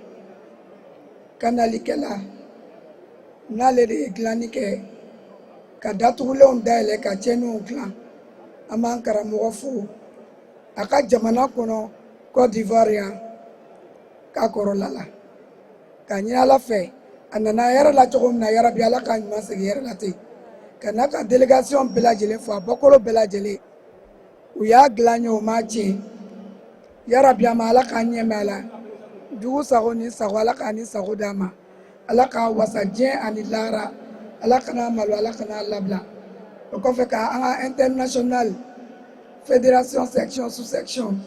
kanalikɛla, n'ale de ye dilanni kɛ ka datugulenw dayɛlɛ, ka tiɲɛniw dilan. An b'an karamɔgɔ fo a ka jamana kɔnɔ, Côte d'Ivoire yan k'a kɔrɔla la, k'a ɲini Ala fɛ, a nana hɛrɛ la cogo min na, yarabi, Ala k'a ɲuman segin hɛrɛ la ten. Ka n'a ka délégation bɛɛ lajɛlen fo, a bɔkolo bɛɛ lajɛlen, u y'a dilan ye, u m'a tiɲɛ. Yarabi, a ma Ala k'a ɲɛmɛ a la jugu sago ni sago, Ala k'a ni sago d'a ma. Ala k'a wasa diɲɛ ani lahara. Ala kana malo, Ala kana labila. O kɔfɛ, ka an ka international fédération, section, sous section,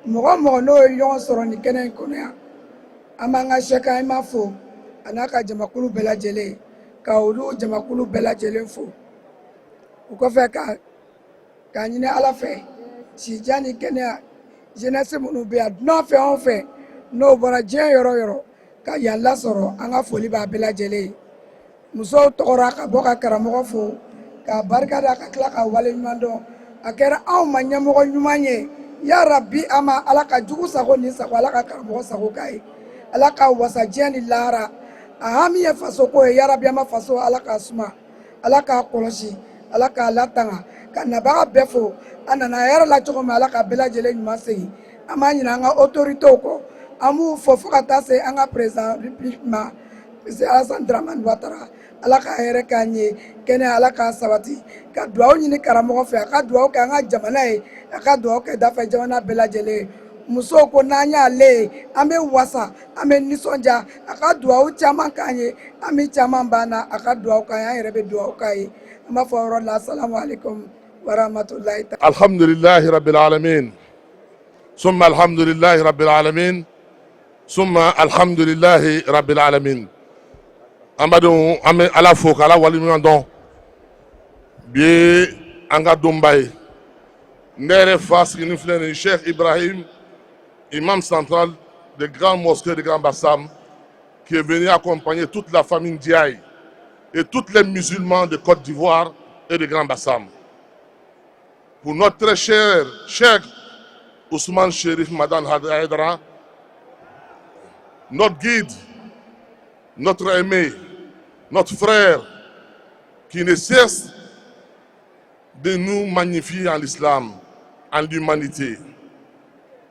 mɔgɔ mɔgɔ n'o ye ɲɔgɔn sɔrɔ nin kɛnɛ in kɔnɔ yan, an b'an ka sɛka an m'a fo, a n'a ka jamakulu bɛɛ lajɛlen, ka olu jamakulu bɛɛ lajɛlen fo. O kɔfɛ, ka k'a ɲini Ala fɛ sijan ni kɛnɛya. Jeunesse minnu bɛ yan, dunan fɛn o fɛn n'o bɔra diɲɛ yɔrɔ o yɔrɔ ka yan lasɔrɔ, an ka foli b'a bɛɛ lajɛlen ye. Musow tɔgɔra ka bɔ ka karamɔgɔ fo k'a barika da, ka tila ka waleɲuman dɔn. A kɛra anw ma ɲɛmɔgɔ ɲuman ye. Ya rabi, a ma Ala ka jugu sago ni sago, Ala ka karamɔgɔ sago k'a ye. Ala ka wasa diɲɛ ni lahara. A hami ye faso ko ye. Yarabi, a ma faso, Ala k'a suma, Ala k'a kɔlɔsi, Ala k'a latanga. Ka nabaga bɛɛ fo. A nana hɛrɛ la cogo min, Ala ka bɛɛ lajɛlen ɲuman segin. An b'a ɲini an ka autorités kɔ, an b'u fɔ fo ka taa se an ka président république ma, président Alassane Dramane Ouattara. Ala ka hɛrɛ k'an ye, kɛnɛ Ala k'a sabati. Ka dugawu ɲini karamɔgɔ fɛ, a ka dugawu kɛ an ka jamana ye, a ka dugawu kɛ dafɛ jamana bɛɛ lajɛlen ye. Musow ko n'an y'ale ye, an bɛ wasa, an bɛ nisɔndiya. A ka dugawu caman k'an ye, an bɛ caman banna. A ka dugawu k'an ye, an yɛrɛ bɛ dugawu k'a ye. An b'a fɔ yɔrɔ la, salamu aleykum warahmatulahi. الحمد لله رب العالمين، ثم الحمد لله رب العالمين، ثم الحمد لله رب العالمين. An badenw, an bɛ Ala fo k'Ala waleɲuman dɔn. Bi ye an ka donba ye. Ne yɛrɛ fa sigilen filɛ nin, Cheikh Ibrahim, imam central de Grande Mosquée de Grand Bassam, qui est venu accompagner toute la famille Ndiaye et tous les musulmans de Côte d'Ivoire et de Grand Bassam. Pour notre très cher Cheikh Ousmane Chérif Madani Haïdara, notre guide, notre aimé, notre frère, qui ne cesse de nous magnifier en l'islam, en l'humanité,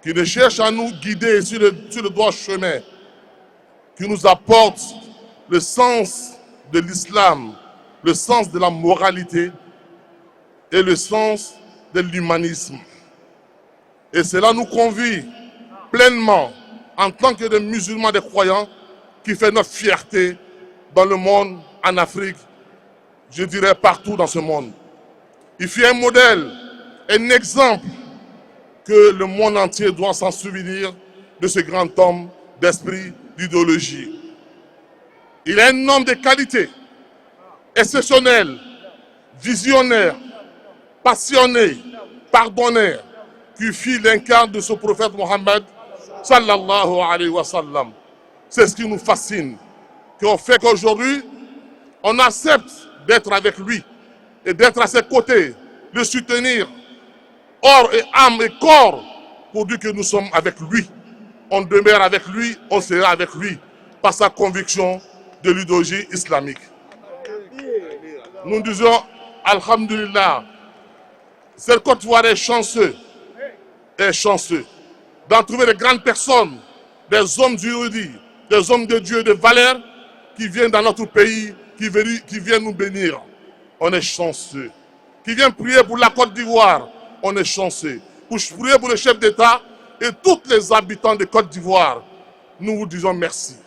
qui ne cherche à nous guider sur le droit chemin, qui nous apporte le sens de l'islam, le sens de la moralité et le sens de l'humanisme. Et cela nous convie pleinement, en tant que des musulmans, des croyants, qui fait notre fierté dans le monde, en Afrique, je dirais partout dans ce monde. Il fut un modèle, un exemple que le monde entier doit s'en souvenir de ce grand homme d'esprit, d'idéologie. Il est un homme de qualité, exceptionnel, visionnaire, passionné, pardonneur, qui fut l'incarne de ce prophète Mohammed صلى الله عليه وسلم. C'est ce qui nous fascine, qui ont fait qu'aujourd'hui, on accepte d'être avec lui et d'être à ses côtés, le soutenir, corps et âme et corps, pour dire que nous sommes avec lui. On demeure avec lui, on sera avec lui, par sa conviction de l'idéologie islamique. Nous disons, الحمد لله, cette Côte d'Ivoire est chanceux d'en trouver de grandes personnes, des hommes érudits, des hommes de Dieu de valeur qui viennent dans notre pays, qui viennent nous bénir. On est chanceux. Qui viennent prier pour la Côte d'Ivoire, on est chanceux. Pour prier pour le chef d'État et tous les habitants de Côte d'Ivoire, nous vous disons merci.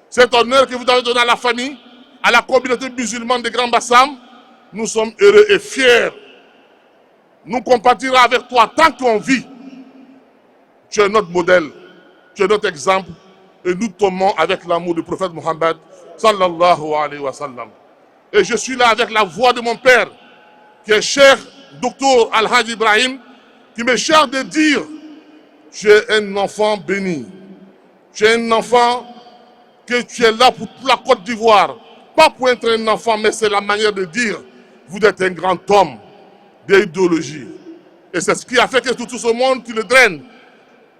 Cet honneur que vous avez donné à la famille, à la communauté musulmane de Grand Bassam, nous sommes heureux et fiers. Nous compatirons avec toi tant qu'on vit. Tu es notre modèle, tu es notre exemple, et nous tombons avec l'amour du prophète Mohammed, صلى الله عليه وسلم. Et je suis là avec la voix de mon père, qui est Cheikh Docteur Al-Hajj Ibrahim, qui me charge de dire: tu es un enfant béni, tu es un enfant que tu es là pour toute la Côte d'Ivoire. Pas pour être un enfant, mais c'est la manière de dire: vous êtes un grand homme d'idéologie. Et c'est ce qui a fait que tout ce monde, tu le draines,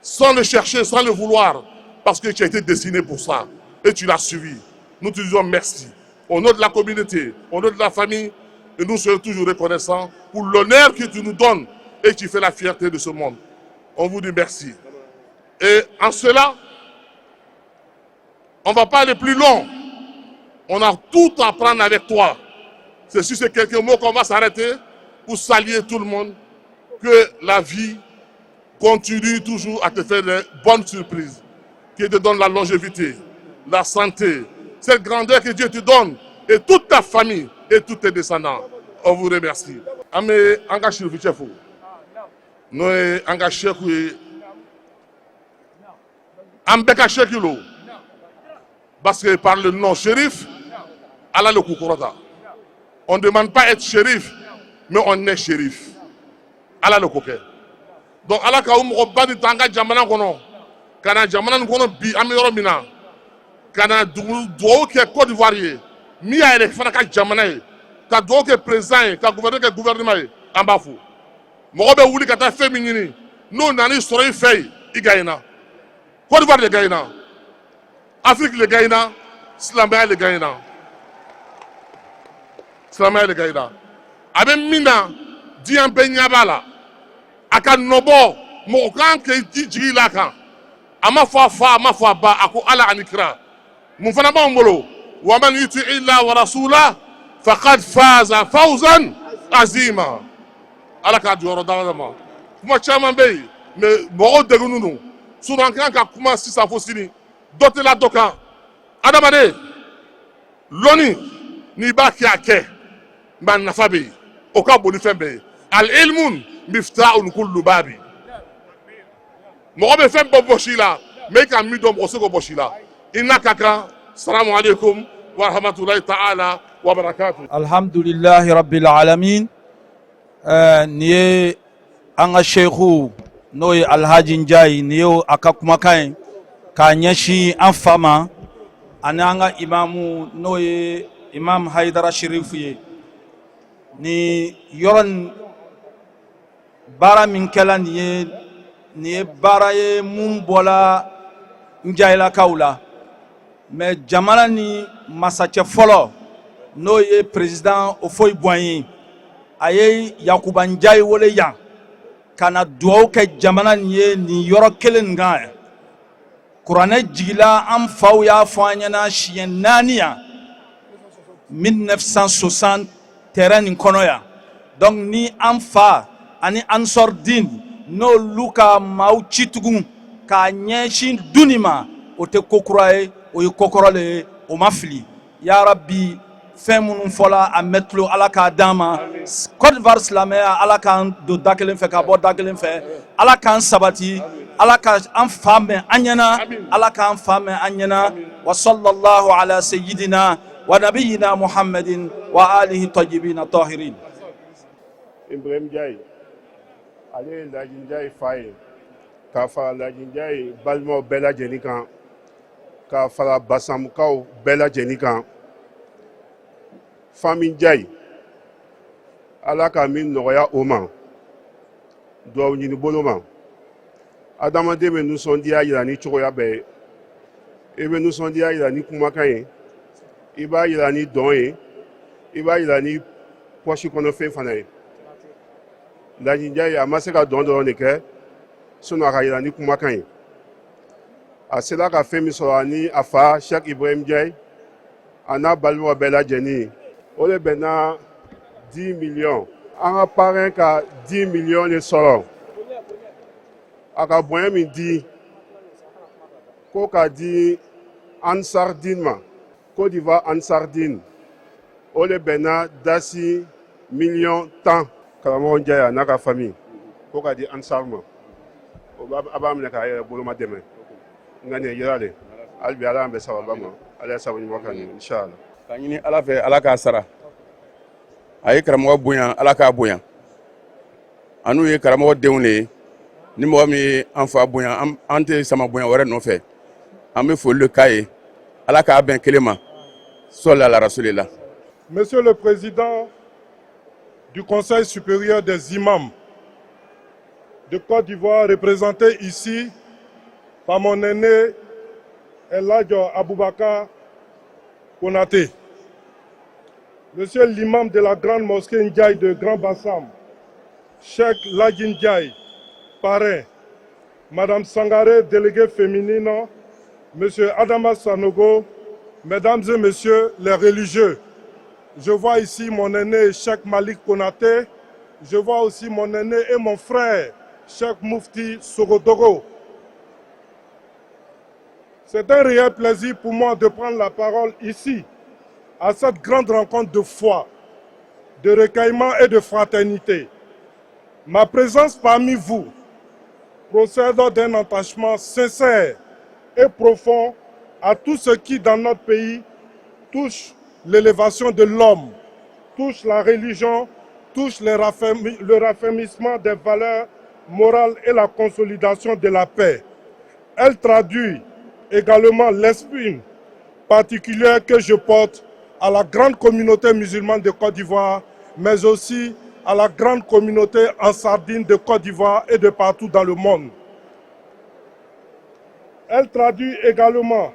sans le chercher, sans le vouloir, parce que tu as été destiné pour ça. Et tu l'as suivi. Nous te disons merci. Au nom de la communauté, au nom de la famille, et nous serons toujours reconnaissants pour l'honneur que tu nous donnes et qui fait la fierté de ce monde. On vous dit merci. Et en cela, on ne va pas aller plus long. On a tout à apprendre avec toi. C'est sur ces quelques mots qu'on va s'arrêter pour saluer tout le monde. Que la vie continue toujours à te faire de bonnes surprises. Qui te donne la longévité, la santé, cette grandeur que Dieu te donne et toute ta famille et tous tes descendants. On vous remercie. An bɛ an ka sirifu fo, n'o ye an ka sɛku ye, an bɛɛ ka sɛki lo, parce que par le nom shérif, Ala le k'u kɔrɔta. On ne demande pas être shérif, mais on est shérif. Ala le k'o kɛ. Donc Ala ka o mɔgɔba de ta an ka jamana kɔnɔ ka na jamana nin kɔnɔ bi, an bɛ yɔrɔ min na, ka na dugu dugawu kɛ Côte d'Ivoire ye, min y'a yɛrɛ fana ka jamana ye, ka dugawu kɛ président ye, ka gouverneur kɛ gouvernement ye. An b'a fo. Mɔgɔ bɛ wuli ka taa fɛn min ɲini, n'o nan'i sɔrɔ i fɛ yen, i gagnera. Côte d'Ivoire de gagnera, Afrique de gagnera, silamɛya de gagnera, silamɛya de gagnera. A bɛ min na, diɲɛ bɛɛ ɲɛ b'a la. A ka nɔbɔ mɔgɔ kan k'i jigi la kan. A ma fɔ a fa, a ma fɔ a ba, a ko Ala ani kira. Mun fana b'anw bolo? ومن يطع الله ورسوله فقد فاز فوزا عظيما. Ala k'a jɔyɔrɔ dama ma. Kuma caman bɛ yen, mais mɔgɔw degunnen don. Sinon an kan ka kuma sisan fo sini, dɔ tɛ la dɔ kan. Adamaden lɔnni, n'i b'a kɛ, a kɛ, mais a nafa bɛ yen, o ka bon ni fɛn bɛɛ ye. العلم مفتاح كل باب. Mɔgɔ bɛ fɛn bɛɛ bɔsi la, mais i ka min dɔn, mɔgɔ se k'o bɔsi la. I n'a ka kan. السلام عليكم ورحمة الله تعالى وبركاته. الحمد لله رب العالمين. Nin ye An ka seku, n'o ye Alhaji Njayi, nin ye a ka kumakan ye k'a ɲɛsin an fa ma ani an ka imamu, n'o ye Imam Hayidara Sherifu ye. Ni yɔrɔ nin baara min kɛla nin ye, nin ye baara ye mun bɔla Njayilakaw la, mais jamana ni masacɛ fɔlɔ, n'o ye président Houphouët Boigny, a ye Yakuba Njayi wele yan ka na dugawu kɛ jamana nin ye nin yɔrɔ kelen nin kan. Kuranɛ jigila, an faw y'a fɔ an ɲɛna, siɲɛ naani yan 1960 terrain nin kɔnɔ yan. Donc ni an fa ani Ansɔrdin n'olu ka maaw ci tugun k'a ɲɛsin du nin ma, o tɛ ko kura ye, o ye kokɔrɔ le ye, o ma fili. Yarabi, fɛn minnu fɔla a mɛn tulo, Ala k'a d'an ma. Côte d'Ivoire silamɛya, Ala k'an don da kelen fɛ ka bɔ da kelen fɛ. Ala k'an sabati, Ala ka an fa mɛn an ɲɛna, Ala k'an fa mɛn an ɲɛna. Wa sallallahu ala sayyidina wa nabiyina Muhammadin wa alihi tayyibina tahirin. Ibrahim Ndiaye, ale ye Laji Ndiaye fa ye, k'a fara Laji Ndiaye balimaw bɛɛ lajɛlen kan, k'a fara Basamukaw bɛɛ lajɛlen kan. Fami Ndiaye, Ala ka min nɔgɔya o ma, duwawu ɲini bolo ma. Adamaden bɛ nisɔndiya yira ni cogoya bɛɛ ye. I bɛ nisɔndiya yira ni kumakan ye, i b'a yira ni dɔn ye, i b'a yira ni pɔsi kɔnɔfɛn fana ye. Laji Ndiaye, a ma se ka dɔn dɔrɔn de kɛ, sinon a ka yira ni kumakan ye. A sera ka fɛn min sɔrɔ ani a fa Cheikh Ibrahim Ndiaye a n'a balimaw bɛɛ lajɛlen, o de bɛnna 10 millions. An ka parrain ka 10 millions de sɔrɔ, a ka bonya min di ko k'a di Ansardine ma, Côte d'Ivoire Ansardine, o de bɛnna dasi miliyɔn 10. Karamɔgɔ Ndiaye a n'a ka famille ko k'a di Ansar ma, o a b'a minɛ k'a yɛrɛ boloma dɛmɛ. Nka nin ye yira de, hali bi Ala y'an bɛn sababa ma, Ala ye sabu ɲuman kan ye, inshallah. Ka ɲini Ala fɛ, Ala k'a sara. A ye karamɔgɔ bonya, Ala k'a bonya. An n'u ye karamɔgɔ denw de ye. Ni mɔgɔ min ye an fa bonya, an tɛ sama bonya wɛrɛ nɔfɛ. An bɛ foli de k'a ye, Ala k'a bɛn kelen ma, sɔli ala rasulila. Monsieur le Président du Conseil supérieur des imams de Côte d'Ivoire, représenté ici par mon aîné Eladjo Aboubakar Konaté. Monsieur l'imam de la grande mosquée Ndiaye de Grand Bassam, Cheikh Ladji Ndiaye, parrain, Madame Sangaré, déléguée féminine, Monsieur Adama Sanogo, Mesdames et Messieurs les religieux, je vois ici mon aîné Cheikh Malik Konaté, je vois aussi mon aîné et mon frère Cheikh Moufti Sogodogo. C'est un réel plaisir pour moi de prendre la parole ici, à cette grande rencontre de foi, de recueillement et de fraternité. Ma présence parmi vous procède d'un attachement sincère et profond à tout ce qui, dans notre pays, touche l'élévation de l'homme, touche la religion, touche le raffermissement des valeurs morales et la consolidation de la paix. Elle traduit également l'esprit particulier que je porte à la grande communauté musulmane de Côte d'Ivoire, mais aussi à la grande communauté ansardine de Côte d'Ivoire et de partout dans le monde. Elle traduit également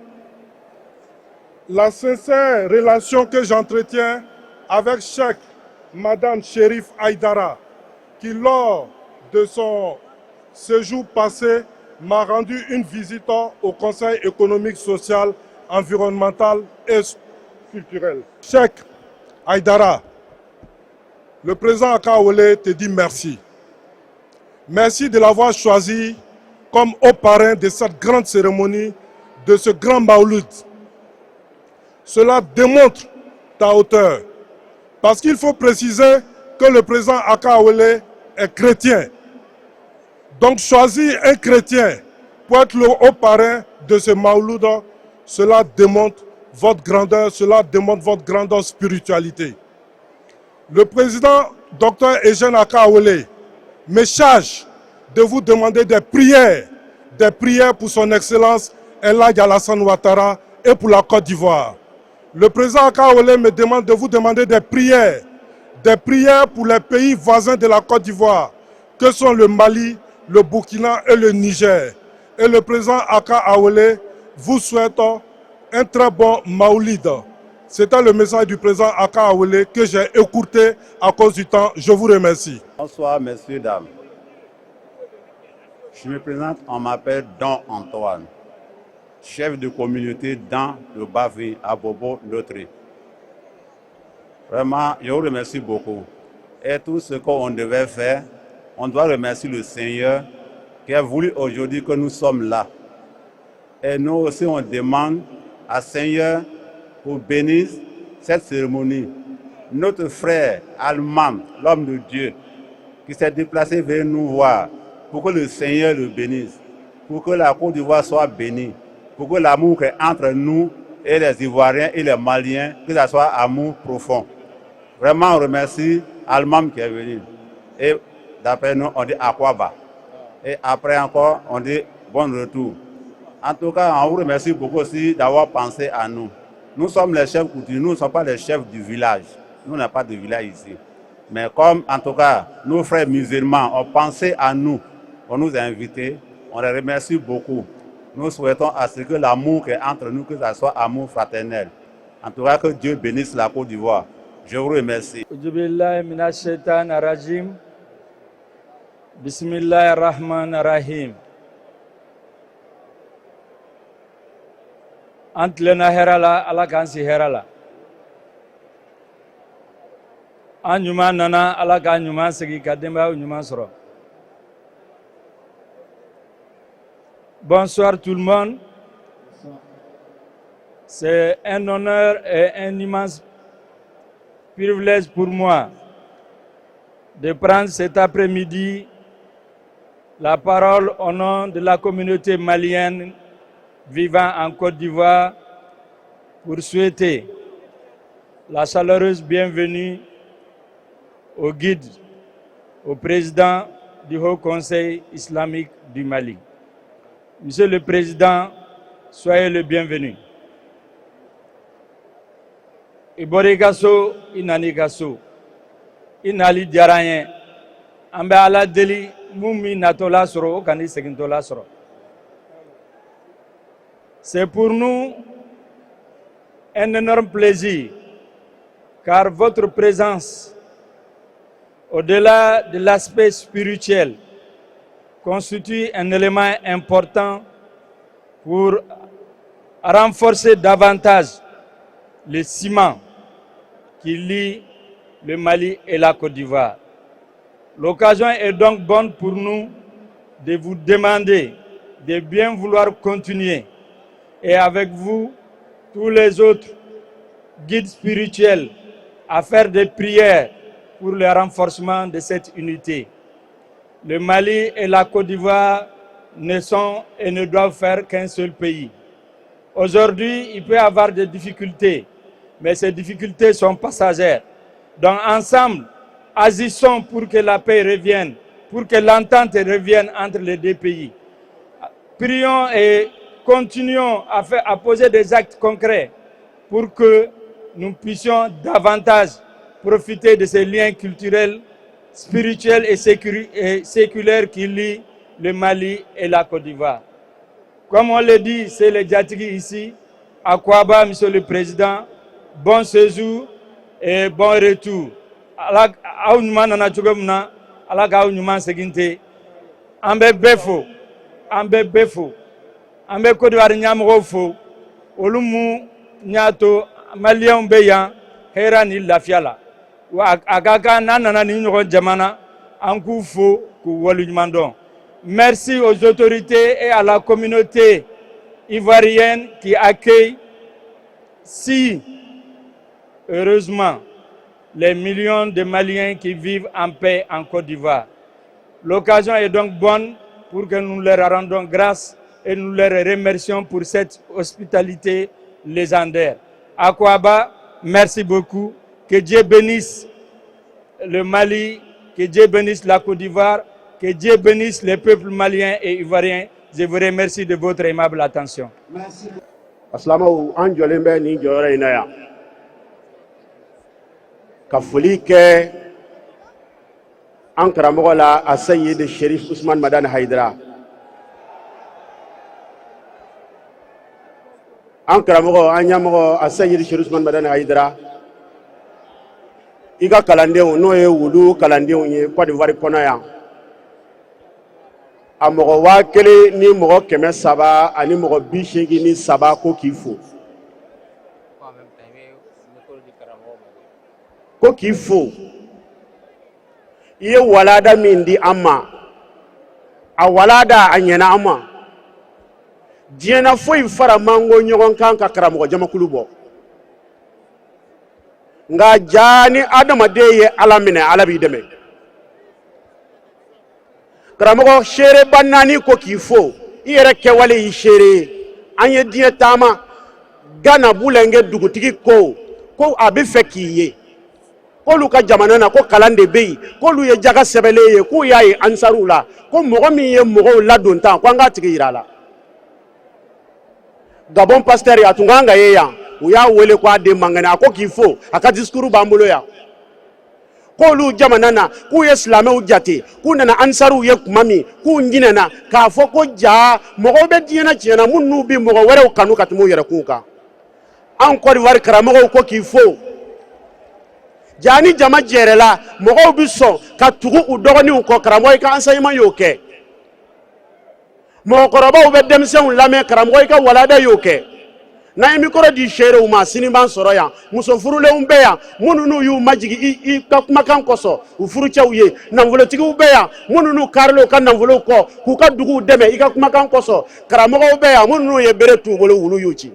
la sincère relation que j'entretiens avec Cheikh Madame Chérif Aïdara, qui lors de son séjour passé m'a rendu une visite au Conseil économique, social, environnemental et culturel. Cheikh Aïdara, le président Aka Aouélé te dit merci. Merci de l'avoir choisi comme haut parrain de cette grande cérémonie, de ce grand Maouloud. Cela démontre ta hauteur. Parce qu'il faut préciser que le président Aka Aouélé est chrétien. Donc choisir un chrétien pour être le haut parrain de ce Maouloud, cela démontre votre grandeur, cela démontre votre grandeur spiritualité. Le président Dr Eugène Aka Aouélé me charge de vous demander des prières pour son Excellence El Hadj Alassane Ouattara et pour la Côte d'Ivoire. Le président Aka Aouélé me demande de vous demander des prières pour les pays voisins de la Côte d'Ivoire, que sont le Mali, le Burkina et le Niger. Et le président Aka Aouélé vous souhaite un très bon Maoulid. C'était le message du président Aka Aouélé que j'ai écourté à cause du temps. Je vous remercie. Bonsoir, messieurs, dames. Je me présente, on m'appelle Don Antoine, chef de communauté dans le Bafi à Bobo Notri. Vraiment, je vous remercie beaucoup. Et tout ce qu'on devait faire, on doit remercier le Seigneur qui a voulu aujourd'hui que nous sommes là. Et nous aussi, on demande à Seigneur pour bénir cette cérémonie. Notre frère allemand, l'homme de Dieu, qui s'est déplacé vers nous voir, pour que le Seigneur le bénisse, pour que la Côte d'Ivoire soit bénie, pour que l'amour qui est entre nous et les Ivoiriens et les Maliens, que ça soit amour profond. Vraiment, on remercie Allemand qui est venu. Et d'après nous, on dit Akwaaba. Et après encore, on dit bon retour. En tout cas, on vous remercie beaucoup aussi d'avoir pensé à nous. Nous sommes les chefs coutumiers, nous ne sommes pas les chefs du village. Nous n'avons pas de village ici. Mais comme, en tout cas, nos frères musulmans ont pensé à nous, on nous a invités, on les remercie beaucoup. Nous souhaitons à ce que l'amour qui est entre nous, que ça soit amour fraternel. En tout cas, que Dieu bénisse la Côte d'Ivoire. Je vous remercie. أعوذ بالله من الشيطان الرجيم بسم الله الرحمن الرحيم An tilenna hɛrɛ la, Ala k'an si hɛrɛ la. An ɲuman nana, Ala k'an ɲuman segin ka denbayaw ɲuman sɔrɔ. Bonsoir tout le monde. C'est un honneur et un immense privilège pour moi de prendre cet après-midi la parole au nom de la communauté malienne vivant en Côte d'Ivoire pour souhaiter la chaleureuse bienvenue au guide, au président du Haut Conseil islamique du Mali. Monsieur le Président, soyez le bienvenu. I bɔra i ka so, i nana i ka so, i nali diyara an ye. An bɛ Ala deli, mun b'i natɔla sɔrɔ, o kan'i segintɔla sɔrɔ. C'est pour nous un énorme plaisir, car votre présence, au-delà de l'aspect spirituel, constitue un élément important pour renforcer davantage le ciment qui lie le Mali et la Côte d'Ivoire. L'occasion est donc bonne pour nous de vous demander de bien vouloir continuer, et avec vous, tous les autres guides spirituels, à faire des prières pour le renforcement de cette unité. Le Mali et la Côte d'Ivoire ne sont et ne doivent faire qu'un seul pays. Aujourd'hui, il peut y avoir des difficultés, mais ces difficultés sont passagères. Donc ensemble, agissons pour que la paix revienne, pour que l'entente revienne entre les deux pays. Prions et continuons à poser des actes concrets pour que nous puissions davantage profiter de ces liens culturels, spirituels et séculaires qui lient le Mali et la Côte d'Ivoire. Comme on le dit, c'est le Djatigi ici, Akwaaba, Monsieur le Président, bon séjour et bon retour. Ala aw ɲuman nana cogo min na, Ala k'aw ɲuman segin ten. An bɛ bɛɛ fo, an bɛ bɛɛ fo, an bɛ Côte d'Ivoire ɲɛmɔgɔw fo, olu mun y'a to Maliyɛnw bɛ yan hɛrɛ ni lafiya la. Wa a ka kan n'an nana ni ɲɔgɔn jamana, an k'u fo k'u waleɲuman dɔn. Merci aux autorités et à la communauté ivoirienne qui accueille si heureusement les millions de Maliens qui vivent en paix en Côte d'Ivoire. L'occasion est donc bonne pour que nous leur rendons grâce et nous leur remercions pour cette hospitalité légendaire. Akwaaba, merci beaucoup. Que Dieu bénisse le Mali, que Dieu bénisse la Côte d'Ivoire. Que Dieu bénisse les peuples maliens et ivoiriens. Je vous remercie de votre aimable attention. Merci. Silamɛw, an jɔlen bɛ nin jɔyɔrɔ in na yan ka foli kɛ an karamɔgɔ la, a Seyidi Sherif Usman Madani Hayidara. An karamɔgɔ, an ɲɛmɔgɔ, a Seyidi Sherif Usman Madani Hayidara, i ka kalandenw, n'o ye wulu kalandenw ye Côte d'Ivoire kɔnɔ yan, a mɔgɔ 1383 ko k'i fo, ko k'i fo. I ye walada min di an ma, a walada a ɲɛna an ma. Diɲɛ na foyi fara man go ɲɔgɔn kan ka karamɔgɔ jamakulu bɔ, nka jaa ni adamaden ye Ala minɛ, Ala b'i dɛmɛ. Karamɔgɔ, seereba naani ko k'i fo, i yɛrɛ kɛwale y'i seere ye. An ye diɲɛ taama, Gana Bulɛnkɛ dugutigi ko ko a bɛ fɛ k'i ye, k'olu ka jamana na ko kalan de bɛ yen, k'olu ye jaga sɛbɛnlen ye, k'u y'a ye ansaruw la, ko mɔgɔ min ye mɔgɔw ladon tan, ko an k'a tigi yira a la. Gabon pasitɛri, a tun kan ka ye yan, u y'a wele ko a den man kɛnɛ, a ko k'i fo, a ka discours b'an bolo yan, k'olu jamana na k'u ye silamɛw jate, k'u nana ansaruw ye tuma min, k'u ɲinɛna k'a fɔ ko jaa mɔgɔw bɛ diɲɛ na tiɲɛ na minnu bɛ mɔgɔ wɛrɛw kanu ka tɛmɛ u yɛrɛ kunw kan. An Côte d'Ivoire karamɔgɔw ko k'i fo. Jaa ni jama jɛrɛla, mɔgɔw bɛ sɔn ka tugu u dɔgɔninw kɔ. Karamɔgɔ, i ka enseignement y'o kɛ. Mɔgɔkɔrɔbaw bɛ denmisɛnw lamɛn. Karamɔgɔ, i ka walada y'o kɛ. N'an ye mikoro di seerew ma, sini b'an sɔrɔ yan. Muso furulenw bɛ yan minnu n'u y'u majigin i ka kumakan kosɔn u furucɛw ye. Nafolotigiw bɛ yan minnu n'u karila u ka nafolow kɔ k'u ka duguw dɛmɛ i ka kumakan kosɔn. Karamɔgɔw bɛ yan minnu n'u ye bere t'u bolo, wulu y'u ci.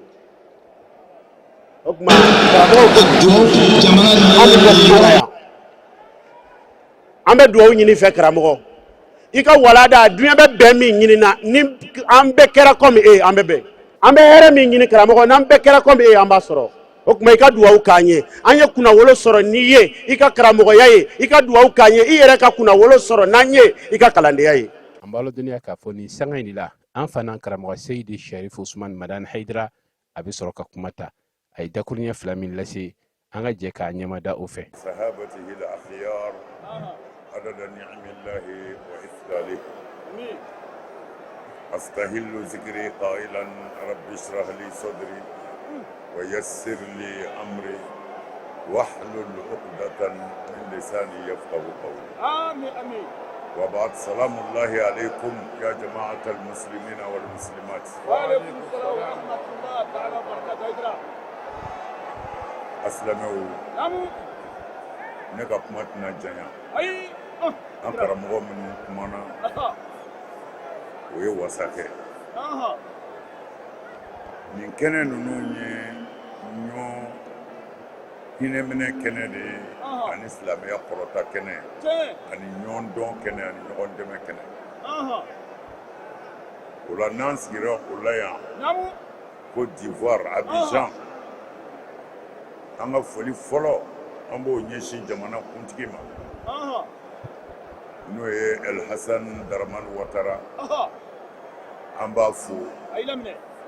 O tuma karamɔgɔw ko an bɛ bɔ kuma la yan, an bɛ dugawu ɲini fɛ. Karamɔgɔ, i ka walada, diɲɛ bɛ bɛn min ɲini na, ni an bɛɛ kɛra kɔmi e, an bɛ bɛn. An bɛ hɛrɛ min ɲini, karamɔgɔ, n'an bɛɛ kɛra kɔmi e, an b'a sɔrɔ. O tuma i ka dugawu k'an ye. An ye kunnawolo sɔrɔ n'i ye i ka karamɔgɔya ye, i ka dugawu k'an ye, i yɛrɛ ka kunnawolo sɔrɔ n'an ye i ka kalandenya ye. An b'a ladɔnniya k'a fɔ nin sanga in de la, an fana karamɔgɔ Seyidi Sharif Usman Madani Hayidara, a bɛ sɔrɔ ka kuma ta. A ye dakuruɲɛ fila min lase, an ka jɛ k'a ɲɛmada o fɛ. Sahabatihi al-akhyar adada ni'amillahi wa ifdalihi astahillu zikri qailan rabbi ishrah li sadri wa yassir li amri wahlul uqdatan min lisani yafqahu qawli. Amin, amin. Wa ba'd, salamullahi alaykum ya jama'at al-muslimina wal muslimat. Wa alaykum salam wa rahmatullah ta'ala wa barakatuh. Haidara. A silamɛw, Naamu. ne ka kuma tɛna janya. Ayi. An karamɔgɔ minnu kumana, o ye wasa kɛ. Nin kɛnɛ ninnu ye ɲɔgɔn hinɛminɛ kɛnɛ de ye, ani silamɛya kɔrɔta kɛnɛ, ani ɲɔgɔn dɔn kɛnɛ, ani ɲɔgɔn dɛmɛ kɛnɛ. O la, n'an sigira o la yan Côte d'Ivoire, Abidjan, an ka foli fɔlɔ, an b'o ɲɛsin jamana kuntigi ma, n'o ye El Hassan Dramane Ouattara. An b'a fo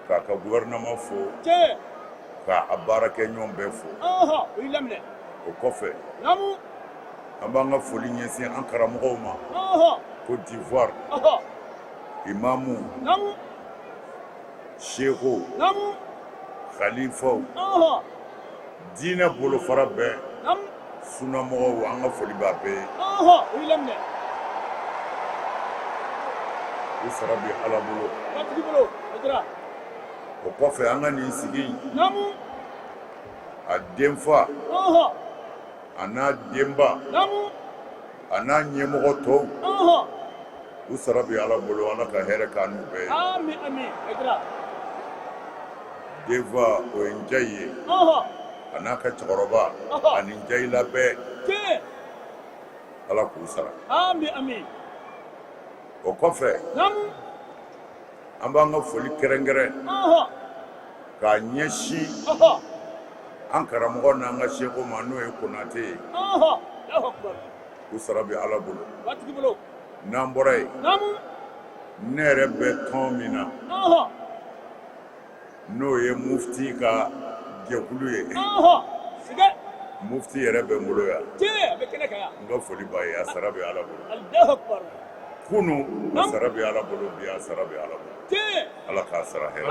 k'a ka gouvernement fo, k'a baarakɛɲɔgɔn bɛɛ fo. O kɔfɛ, an b'an ka foli ɲɛsin an karamɔgɔw ma Côte d'Ivoire, imamu, sekow, khalifaw, diinɛ bolofara bɛɛ, sunamɔgɔw, an ka foli b'a bɛɛ ye. U sara bɛ Ala bolo. O kɔfɛ, an ka nin sigi in, a denfa, a n'a denba, a n'a ɲɛmɔgɔ tɔw, u sara bɛ Ala bolo. Ala ka hɛrɛ k'an n'u bɛɛ ye. Denfa, o ye Njayi ye, a n'a ka cɛkɔrɔba ani Njayila bɛɛ, Ala k'u sara. O kɔfɛ, an b'an ka foli kɛrɛnkɛrɛn k'a ɲɛsin an karamɔgɔ n'an ka seko ma, n'o ye Konate ye. U sara bɛ Ala bolo. N'an bɔra yen, ne yɛrɛ bɛ tɔn min na, n'o ye mufti ka jɛkulu ye, mufti yɛrɛ bɛ n bolo yan, n ka foli b'a ye, a sara bɛ Ala bolo kunun, a sara bɛ Ala bolo bi, a sara bɛ Ala bolo. Ala k'a sara hɛrɛ.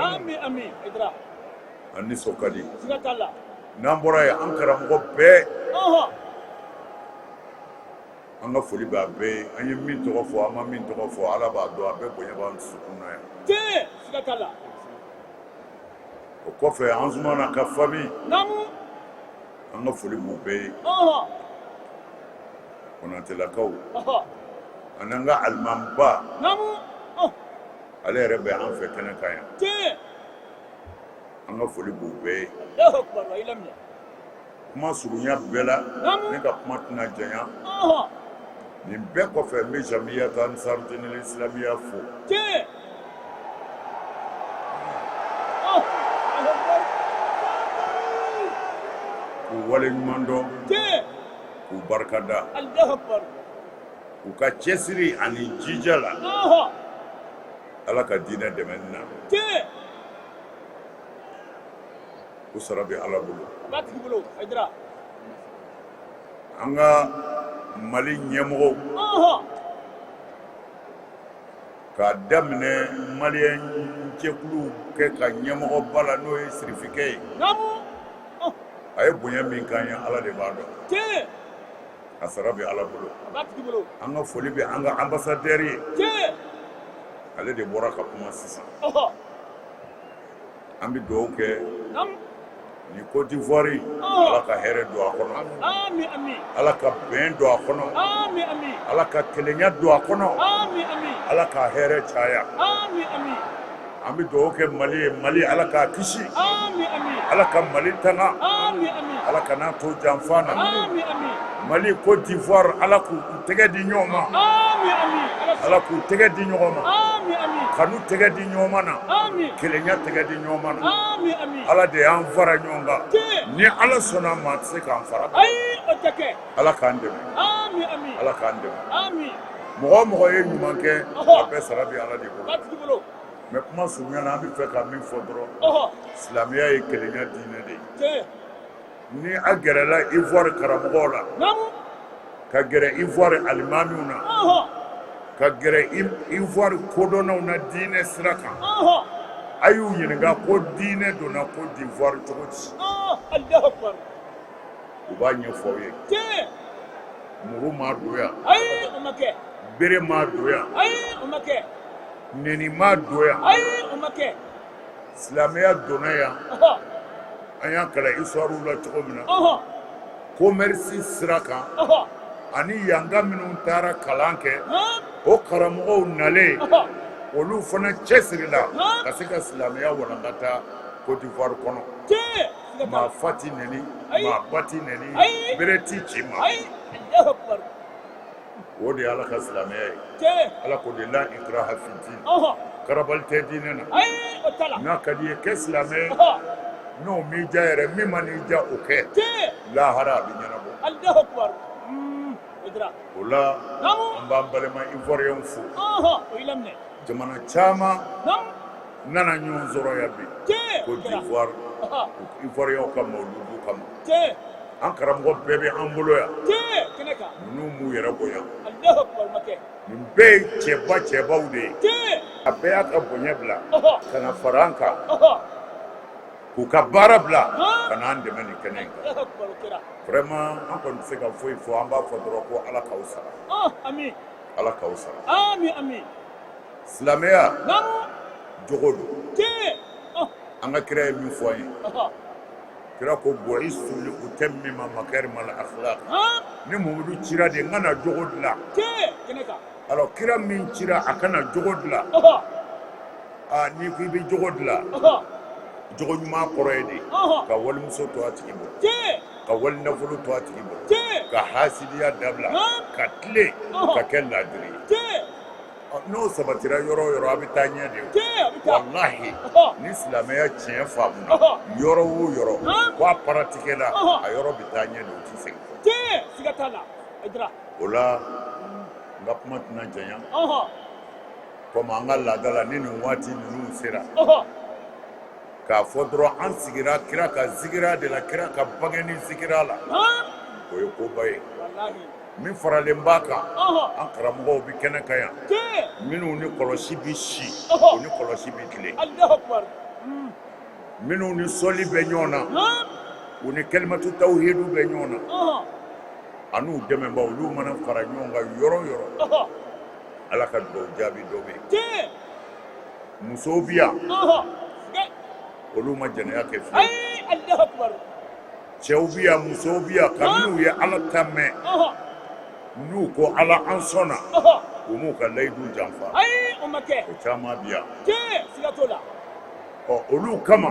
An nisɔn ka di. N'an bɔra yen, an karamɔgɔ bɛɛ, an ka foli b'a bɛɛ ye. An ye min tɔgɔ fɔ, an ma min tɔgɔ fɔ, Ala b'a dɔn. A bɛɛ bonya b'an dusukun na yan. O kɔfɛ, Anzumana ka famille, an ka foli b'u bɛɛ ye, Konatelakaw ani an ka alimamiba, ale yɛrɛ bɛ an fɛ kɛnɛ kan yan. An ka foli b'u bɛɛ ye. Kuma surunya bɛɛ la, ne ka kuma tɛna janya. Nin bɛɛ kɔfɛ, n bɛ Jamiyatu Ansarudinil Islamiya fo k'u waleɲuman dɔn, k'u barika da u ka cɛsiri ani jija la Ala ka diinɛ dɛmɛni na. O sara bɛ Ala bolo. A b'a tigi bolo, Hayidara. An ka Mali ɲɛmɔgɔw, k'a daminɛ maliyɛn jɛkuluw kɛ ka ɲɛmɔgɔba la, n'o ye sirifikɛ ye. A ye bonya min k'an ye, Ala de b'a dɔn. A sara bɛ Ala bolo. A b'a tigi bolo. An ka foli bɛ an ka ambassadeur ye. Ale de bɔra ka kuma sisan. An bɛ dugawu kɛ ni Côte d'Ivoire, Ala ka hɛrɛ don a kɔnɔ, Ala ka bɛn don a kɔnɔ, Ala ka kelenya don a kɔnɔ, Ala ka hɛrɛ caya. An bɛ dugawu kɛ Mali ye. Mali, Ala k'a kisi, Ala ka Mali tanga, Ala kan'a to janfa na. Mali, Côte d'Ivoire, Ala k'u tɛgɛ di ɲɔgɔn ma, Ala k'u tɛgɛ di ɲɔgɔn ma, kanu tɛgɛ di ɲɔgɔn ma na, kelenya tɛgɛ di ɲɔgɔn ma na. Ala de y'an fara ɲɔgɔn kan, ni Ala sɔnna, maa tɛ se k'an fara. Ala k'an dɛmɛ, Ala k'an dɛmɛ. Mɔgɔ o mɔgɔ ye ɲuman kɛ, a bɛɛ sara bɛ Ala de bolo. Mais kuma surunya na, an bɛ fɛ ka min fɔ dɔrɔn, silamɛya ye kelenya diinɛ de ye. Ni a gɛrɛla Ivoire karamɔgɔw la, ka gɛrɛ Ivoire alimamiw na, ka gɛrɛ Ivoire kodɔnnaw na diinɛ sira kan, a y'u ɲininka ko diinɛ donna Côte d'Ivoire cogo di? U b'a ɲɛfɔ aw ye. Muru ma don yan, bere ma don yan, nɛni ma don yan. Silamɛya donna yan, an y'a kalan histoire la cogo min na, commerce sira kan, ani yanka minnu taara kalan kɛ, o karamɔgɔw nalen, olu fana cɛsirila ka se ka silamɛya walankata Côte d'Ivoire kɔnɔ. Maa fa t'i nɛni, maa ba t'i nɛni, bere t'i ci ma. O de ye Ala ka silamɛya ye. Ala ko de la ikraha fi din, karabali tɛ diinɛ na. N'a ka di i ye, kɛ silamɛ ye, n'o m'i diya yɛrɛ, min man'i diya, o kɛ. Lahara a bɛ ɲɛnabɔ. O la, an b'an balima Ivoiriyɛnw fo. Jamana caman nana ɲɔgɔn sɔrɔ yan bi Côte d'Ivoire, Ivoiriyɛnw ka mawuludu kama. An karamɔgɔ bɛɛ bɛ an bolo yan. Ninnu m'u yɛrɛ bonya. Nin bɛɛ ye cɛba cɛbaw de ye. A bɛɛ y'a ka bonya bila ka na fara an kan, k'u ka baara bila ka n'an dɛmɛ nin kɛnɛ in kan. Vraiment, an kɔni tɛ se ka foyi fɔ. An b'a fɔ dɔrɔn ko Ala k'aw sara, Ala k'aw sara. Silamɛya jogo don. An ka kira ye min fɔ an ye, kira ko bu'istu li utammima makarimal akhlaq, ne Muhamadu cira de n ka na jogo dilan. Alors kira min cira a ka na jogo dilan, aa n'i ko i bɛ jogo dilan, jogo ɲuman kɔrɔ ye de ka walimuso to a tigi bolo, ka wali nafolo to a tigi bolo, ka hasidiya dabila, ka tilen, ka kɛ laadiri ye. N'o sabatira yɔrɔ o yɔrɔ, a bɛ taa ɲɛ de. Walahi, ni silamɛya tiɲɛ faamuna yɔrɔ o yɔrɔ, ko a pratiquer la, a yɔrɔ bɛ taa ɲɛ de, o tɛ segin. O la, N ka kuma tɛna janya, komi an ka laada la, ni nin waati ninnu sera, k'a fɔ dɔrɔn an sigira kira ka zigira de la, kira ka bangeni zigira la, o ye koba ye. Min faralen b'a kan, an karamɔgɔw bɛ kɛnɛ kan yan, minnu ni kɔlɔsi bɛ si, u ni kɔlɔsi bɛ tile, minnu ni sɔli bɛ ɲɔgɔn na, u ni kalimatu tawhidu bɛ ɲɔgɔn na, an'u dɛmɛbaaw. Olu mana fara ɲɔgɔn kan yɔrɔ o yɔrɔ, Ala ka dugawu jaabi dɔ bɛ yen. Musow bi yan, olu ma jɛnɛya kɛ fiyewu. Cɛw bi yan, musow bi yan, kabini u ye Ala ta mɛn, n'u ko Ala an sɔnna, u m'u ka layidu janfa. O caman bi yan. Ɔ, olu kama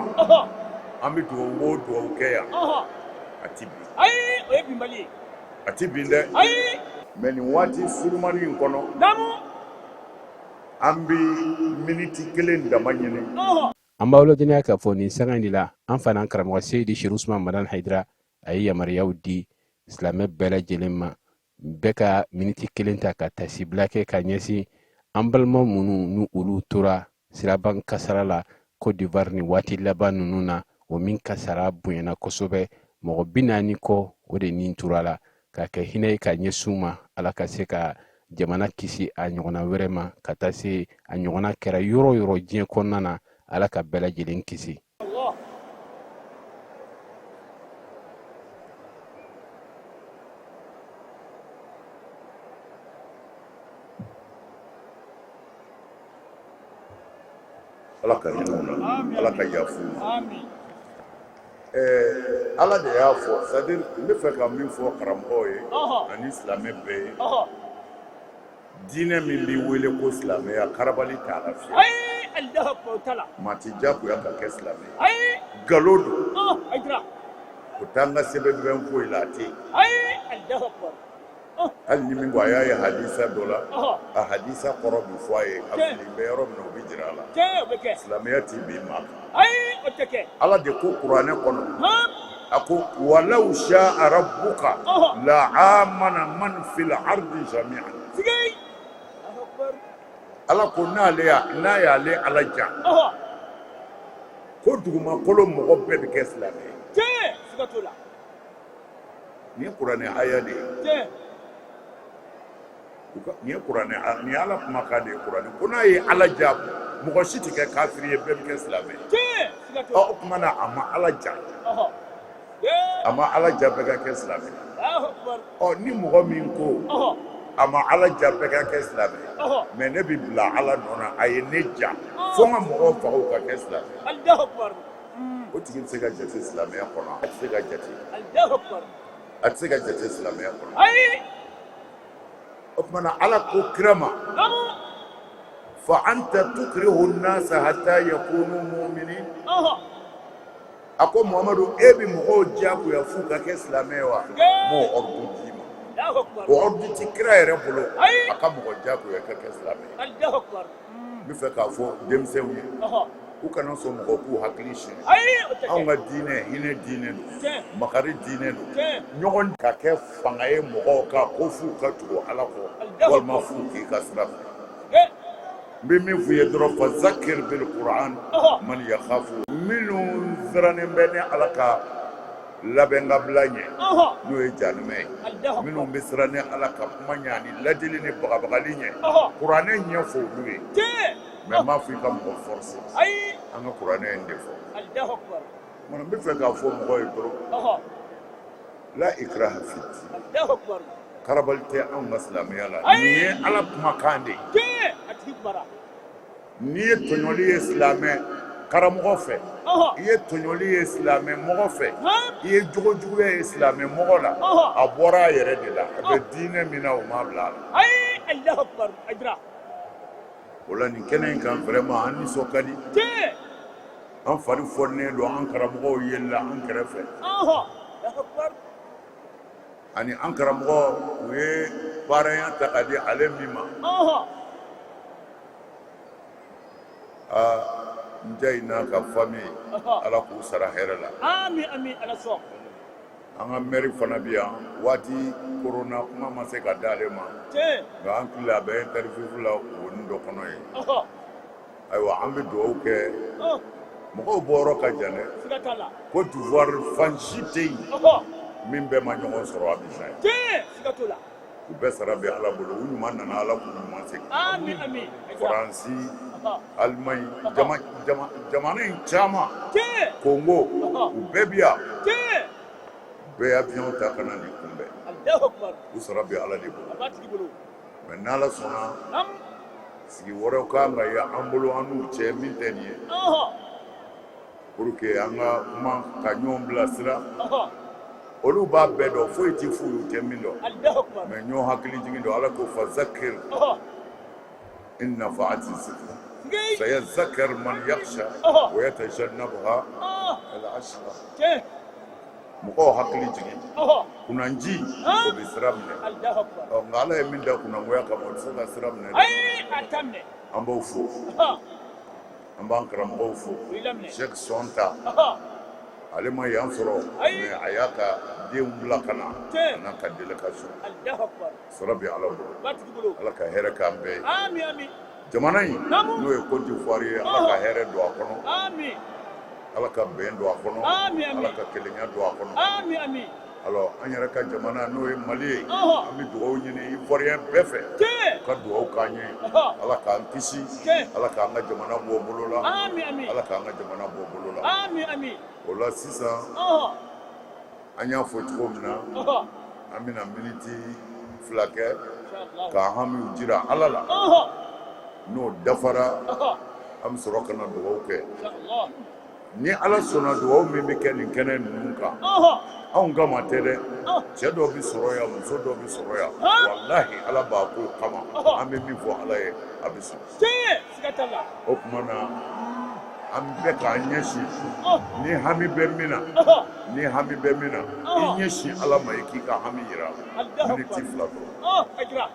an bɛ dugawu o dugawu kɛ yan, a ti bin. Ayi, o ye binbali ye. A ti bin dɛ. Ayi. Mais nin waati surumani in kɔnɔ, an bɛ miniti kelen dama ɲini. An b'aw ladɔnniya k'a fɔ nin sanga in de la, an fa n'an karamɔgɔ Seyidi Serifu Usman Madani Hayidara, a ye yamaruyaw di silamɛ bɛɛ lajɛlen ma, bɛɛ ka miniti kelen ta ka tasibila kɛ ka ɲɛsin an balima minnu ni olu tora siraban kasara la Côte d'Ivoire ni waati laban ninnu na, o min kasara bonyana kosɛbɛ, mɔgɔ 40 kɔ o de ni tora la, ka kɛ hinɛ ye ka ɲɛsin u ma. Ala ka se ka jamana kisi a ɲɔgɔnna wɛrɛ ma, ka taa se a ɲɔgɔnna kɛra yɔrɔ o yɔrɔ diɲɛ kɔnɔna na, Ala ka bɛɛ lajɛlen kisi. Ala ka hinɛ u la, Ala ka yafa u ma. Ɛɛ, Ala de y'a fɔ, c'est à dire n bɛ fɛ ka min fɔ karamɔgɔw ye ani silamɛ bɛɛ ye, diinɛ min b'i wele ko silamɛya, karabali t'a la fiyewu. Maa tɛ diyagoya ka kɛ silamɛ ye, nkalon don, o t'an ka sɛbɛnfɛn foyi la, a tɛ yen. Hali ni min ko a y'a ye hadisa dɔ la, a hadisa kɔrɔ bɛ fɔ a ye, a fili bɛ yɔrɔ min na, o bɛ jira a la. Silamɛya tɛ bin maa kan. Ala de ko kuranɛ kɔnɔ, a ko walaw shaa rabbuka la amana man fil ardi jami'an. Ala ko n'ale n'a y'ale Ala ja, ko dugumakolo mɔgɔ bɛɛ bɛ kɛ silamɛ ye. Nin ye kuranɛ aya de ye, nin ye kuranɛ, nin ye Ala kumakan de ye kuranɛ ko n'a ye Ala ja, mɔgɔ si tɛ kɛ kafiri ye, bɛɛ bɛ kɛ silamɛ ye. Ɔ, o tuma na a ma Ala ja, a ma Ala ja bɛɛ ka kɛ silamɛ ye. Ɔ, ni mɔgɔ min ko a ma Ala ja bɛɛ ka kɛ silamɛ ye, mais ne bɛ bila Ala nɔ na, a ye ne ja fo n ka mɔgɔw faga u ka kɛ silamɛ ye, o tigi bɛ se ka jate silamɛya kɔnɔ? A tɛ se ka jate, a tɛ se ka jate silamɛya kɔnɔ. O tuma na Ala ko kira ma fa anta tukrihu nasa hatta yakunu mu'minin. A ko Muhamadu, e bɛ mɔgɔw diyagoya f'u ka kɛ silamɛ ye wa? N m'o ordre d'i ma. O ordre tɛ kira yɛrɛ bolo a ka mɔgɔ diyagoya ka kɛ silamɛ ye. N bɛ fɛ k'a fɔ denmisɛnw ye, u kana sɔn mɔgɔ k'u hakili suɲɛ. Anw ka diinɛ, hinɛ diinɛ don, makari diinɛ don. Ɲɔgɔn ka kɛ fanga ye mɔgɔw kan ko f'u ka tugu Ala kɔ walima f'u k'i ka sira fɛ. N bɛ min f'u ye dɔrɔn, fa zakir bil Qur'an man yakhafu. Minnu sirannen bɛ ni Ala ka labɛn ka bila ɲɛ, n'o ye jahanama ye, minnu bɛ siran ni Ala ka kuma ɲɛ ani ladili ni bagabagali ɲɛ, kuranɛ ɲɛfɔ olu ye. Mais n m'a fɔ i ka mɔgɔ forcer. An ka kuranɛ in de fɔ. N bɛ fɛ k'a fɔ mɔgɔ ye dɔrɔn, la ikraha fi din, karabali tɛ anw ka silamɛya la. Nin ye Ala kumakan de ye. N'i ye tɔɲɔli ye silamɛ karamɔgɔ fɛ, i ye tɔɲɔli ye silamɛ mɔgɔ fɛ, i ye jogo juguya ye silamɛ mɔgɔ la, a bɔra a yɛrɛ de la. A bɛ diinɛ min na, o m'a bila a la. O la nin kɛnɛ in kan, vraiment an nisɔn ka di, an fari fɔnnen don an karamɔgɔw yeli la an kɛrɛfɛ, ani an karamɔgɔ, u ye baaraya ta ka di ale min ma. Aa, Njayi n'a ka famille, Ala k'u sara hɛrɛ la. Ami, ami, Ala sɔn. An ka maire fana bɛ yan waati korona kuma ma se ka d'ale ma nka an hakili la a bɛ interview la wonin dɔ kɔnɔ yen. Ayiwa an bɛ dugawu kɛ mɔgɔw bɔyɔrɔ ka jan dɛ. Côte d'Ivoire fan si tɛ yen min bɛɛ ma ɲɔgɔn sɔrɔ Abidjan ye. U bɛɛ sara bɛ Ala bolo u ɲuman nana Ala k'u ɲuman segin. Faransi, Alimaɲi, jamana in caman, Kongo u bɛɛ bɛ yan. Bɛɛ ye avion ta ka na nin kunbɛn. U sara bɛ Ala de bolo. Mais n'Ala sɔnna sigi wɛrɛw ka kan ka ye an bolo an n'u cɛ min tɛ nin ye. Pour que an ka kuma ka ɲɔgɔn bilasira. Olu b'a bɛɛ dɔn foyi tɛ f'u ye u tɛ min dɔn. Mais ɲɔgɔn hakili jigin don Ala ko fazakir in nafaati zikra sayazakar man yakhsha wa yatajannabuha al ashqa. Mɔgɔw hakili jigin kunnanji o bɛ sira minɛ. Ɔ nka Ala ye min da kunnangoya kama o tɛ se ka sira minɛ dɛ. An b'aw fo. An b'an karamɔgɔw fo Sɛki Sɔnta ale ma yan sɔrɔ mais a y'a ka denw bila ka na a n'a ka délégation sara bɛ Ala bolo Ala ka hɛrɛ k'an bɛɛ ye jamana in n'o ye Côte d'Ivoire ye Ala ka hɛrɛ don a kɔnɔ Ala ka bɛn don a kɔnɔ Ala ka kelenya don a kɔnɔ. Alors an yɛrɛ ka jamana n'o ye Mali ye an bɛ dugawu ɲini Ivoirien bɛɛ fɛ u ka dugawu k'an ye Ala k'an kisi Ala k'an ka jamana bɔ bolo la Ala k'an ka jamana bɔ bolo la o la sisan an y'a fɔ cogo min na an bɛna miniti 2 kɛ k'an hamiw jira Ala la n'o dafara an bɛ sɔrɔ ka na dugawu kɛ. Ni Ala sɔnna dugawu min bɛ kɛ nin kɛnɛ ninnu kan, anw kama tɛ dɛ, cɛ dɔ bɛ sɔrɔ yan, muso dɔ bɛ sɔrɔ yan, walahi Ala b'a k'o kama, an bɛ min fɔ Ala ye a bɛ sɔn. O tuma na an bɛɛ k'an ɲɛsin ni hami bɛ min na, ni hami bɛ min na, i ɲɛsin Ala ma i k'i ka hami jira a la miniti 2 dɔrɔn.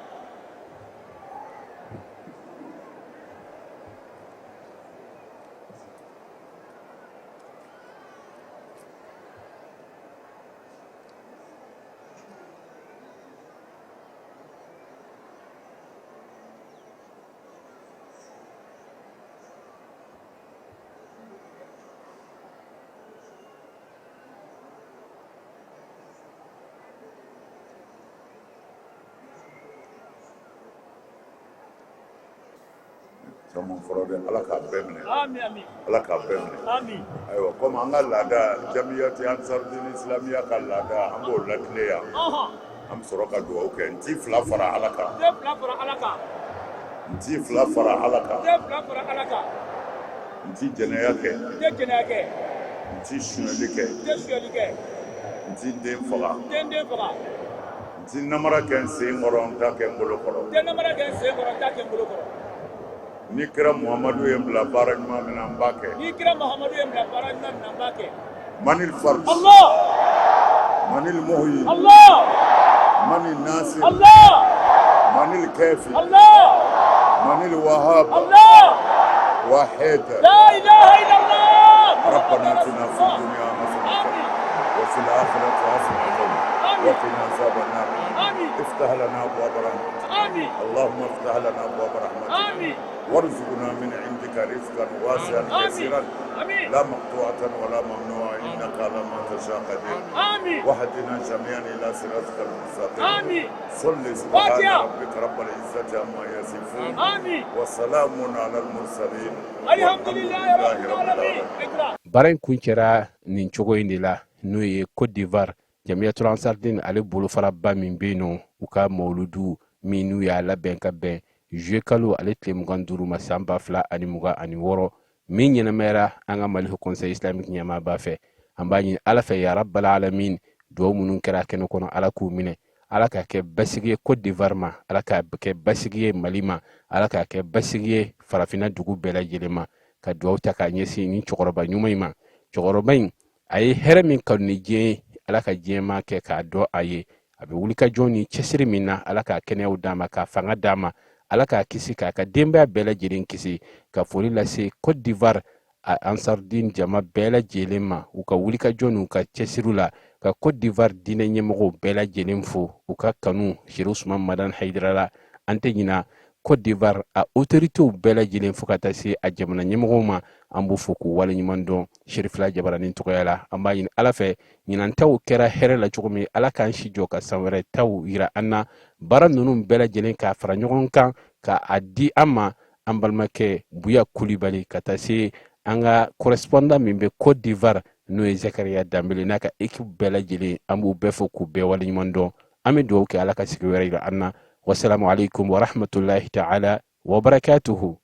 Caman fɔra dɛ Ala k'a bɛɛ minɛ Ala k'a bɛɛ minɛ ayiwa komi an ka laada jamiyati ansarudini islamiya ka laada an b'o latilen yan an bɛ sɔrɔ ka dugawu kɛ n ti fila fara Ala kan n ti fila fara Ala kan n ti jɛnɛya kɛ n ti sonyali kɛ n ti n den faga N ti namara kɛ n sen kɔrɔ n t'a kɛ n bolo kɔrɔ. N tɛ namara kɛ n sen kɔrɔ n t'a kɛ n bolo kɔrɔ. Ni kira Muhamadu ye n bila baara ɲuman min na n b'a kɛ. Ni kira Muhamadu ye n bila baara ɲuman min na n b'a kɛ. Manil farj. Allah. Manil muhyi. Allah. Manil nasir. Allah. Manil kafi. Allah. Manil wahab. Allah. Wahid. La ilaha illallah. Rabbana atina fid dunya hasanatan wa fil akhirati hasanatan wa qina azaban nar. افتح لنا ابواب رحمتك اللهم افتح لنا ابواب رحمتك وارزقنا من عندك رزقا واسعا كثيرا لا مقطوعة ولا ممنوعة إنك على ما تشاء قدير واهدنا جميعا إلى صراطك المستقيم صل سبحان ربك رب العزة عما يصفون وسلام على المرسلين الحمد لله رب العالمين Baara in kuncɛra nin cogo in de la n'o ye Côte d'Ivoire Jamiyatul Ansardine ale bolofaraba min bɛ yen nɔ u ka mawuludu min n'u y'a labɛn ka bɛn juillet kalo ale tile 25 ma san 2026 min ɲɛnamayara an ka Mali Haut Conseil islamique ɲɛmaaba fɛ an b'a ɲini Ala fɛ ya rabbal alamin dugawu minnu kɛra kɛnɛ kɔnɔ Ala k'u minɛ Ala k'a kɛ basigi ye Côte d'Ivoire ma Ala k'a kɛ basigi ye Mali ma Ala k'a kɛ basigi ye farafinna dugu bɛɛ lajɛlen ma ka dugawu ta k'a ɲɛsin nin cɛkɔrɔba ɲuman in ma cɛkɔrɔba in a ye hɛrɛ min kanu ni diɲɛ ye ala ka diɲɛmaa kɛ k'a dɔn a ye a bɛ wulikajɔ ni cɛsiri min na ala k'a kɛnɛyaw d'a ma k'a fanga d'a ma ala k'a kisi k'a ka denbaya bɛɛ lajɛlen kisi ka foli lase Côte d'Ivoire a Ansardine jama bɛɛ lajɛlen ma u ka wulikajɔ n'u ka cɛsiriw la, ka Cote d'Ivoire diinɛ ɲɛmɔgɔw bɛɛ lajɛlen fo u ka kanu Chérif Ousmane Madani Haidara la. An tɛ ɲina Cote d'Ivoire a autoritéw bɛɛ lajɛlen fo ka taa se a jamana ɲɛmɔgɔw ma. An b'u fo k'u waleɲuman dɔn Cherifila jabaranin tɔgɔya la. An b'a ɲini Ala fɛ, ɲinan taw kɛra hɛrɛ la cogo min, Ala k'an si jɔ ka san wɛrɛ taw yira an na. Baara ninnu bɛɛ lajɛlen k'a fara ɲɔgɔn kan ka a di an ma, an balimakɛ Buya Kulibali, ka taa se an ka correspondant min bɛ Cote d'Ivoire, n'o ye Zakariya Danbele n'a ka équipe bɛɛ lajɛlen. An b'u bɛɛ fo k'u bɛɛ waleɲuman dɔn. An bɛ dugawu kɛ, Ala ka sigi wɛrɛ yira an na. Wasalamu alaikum warahmatullahi ta'ala wabarakatuhu.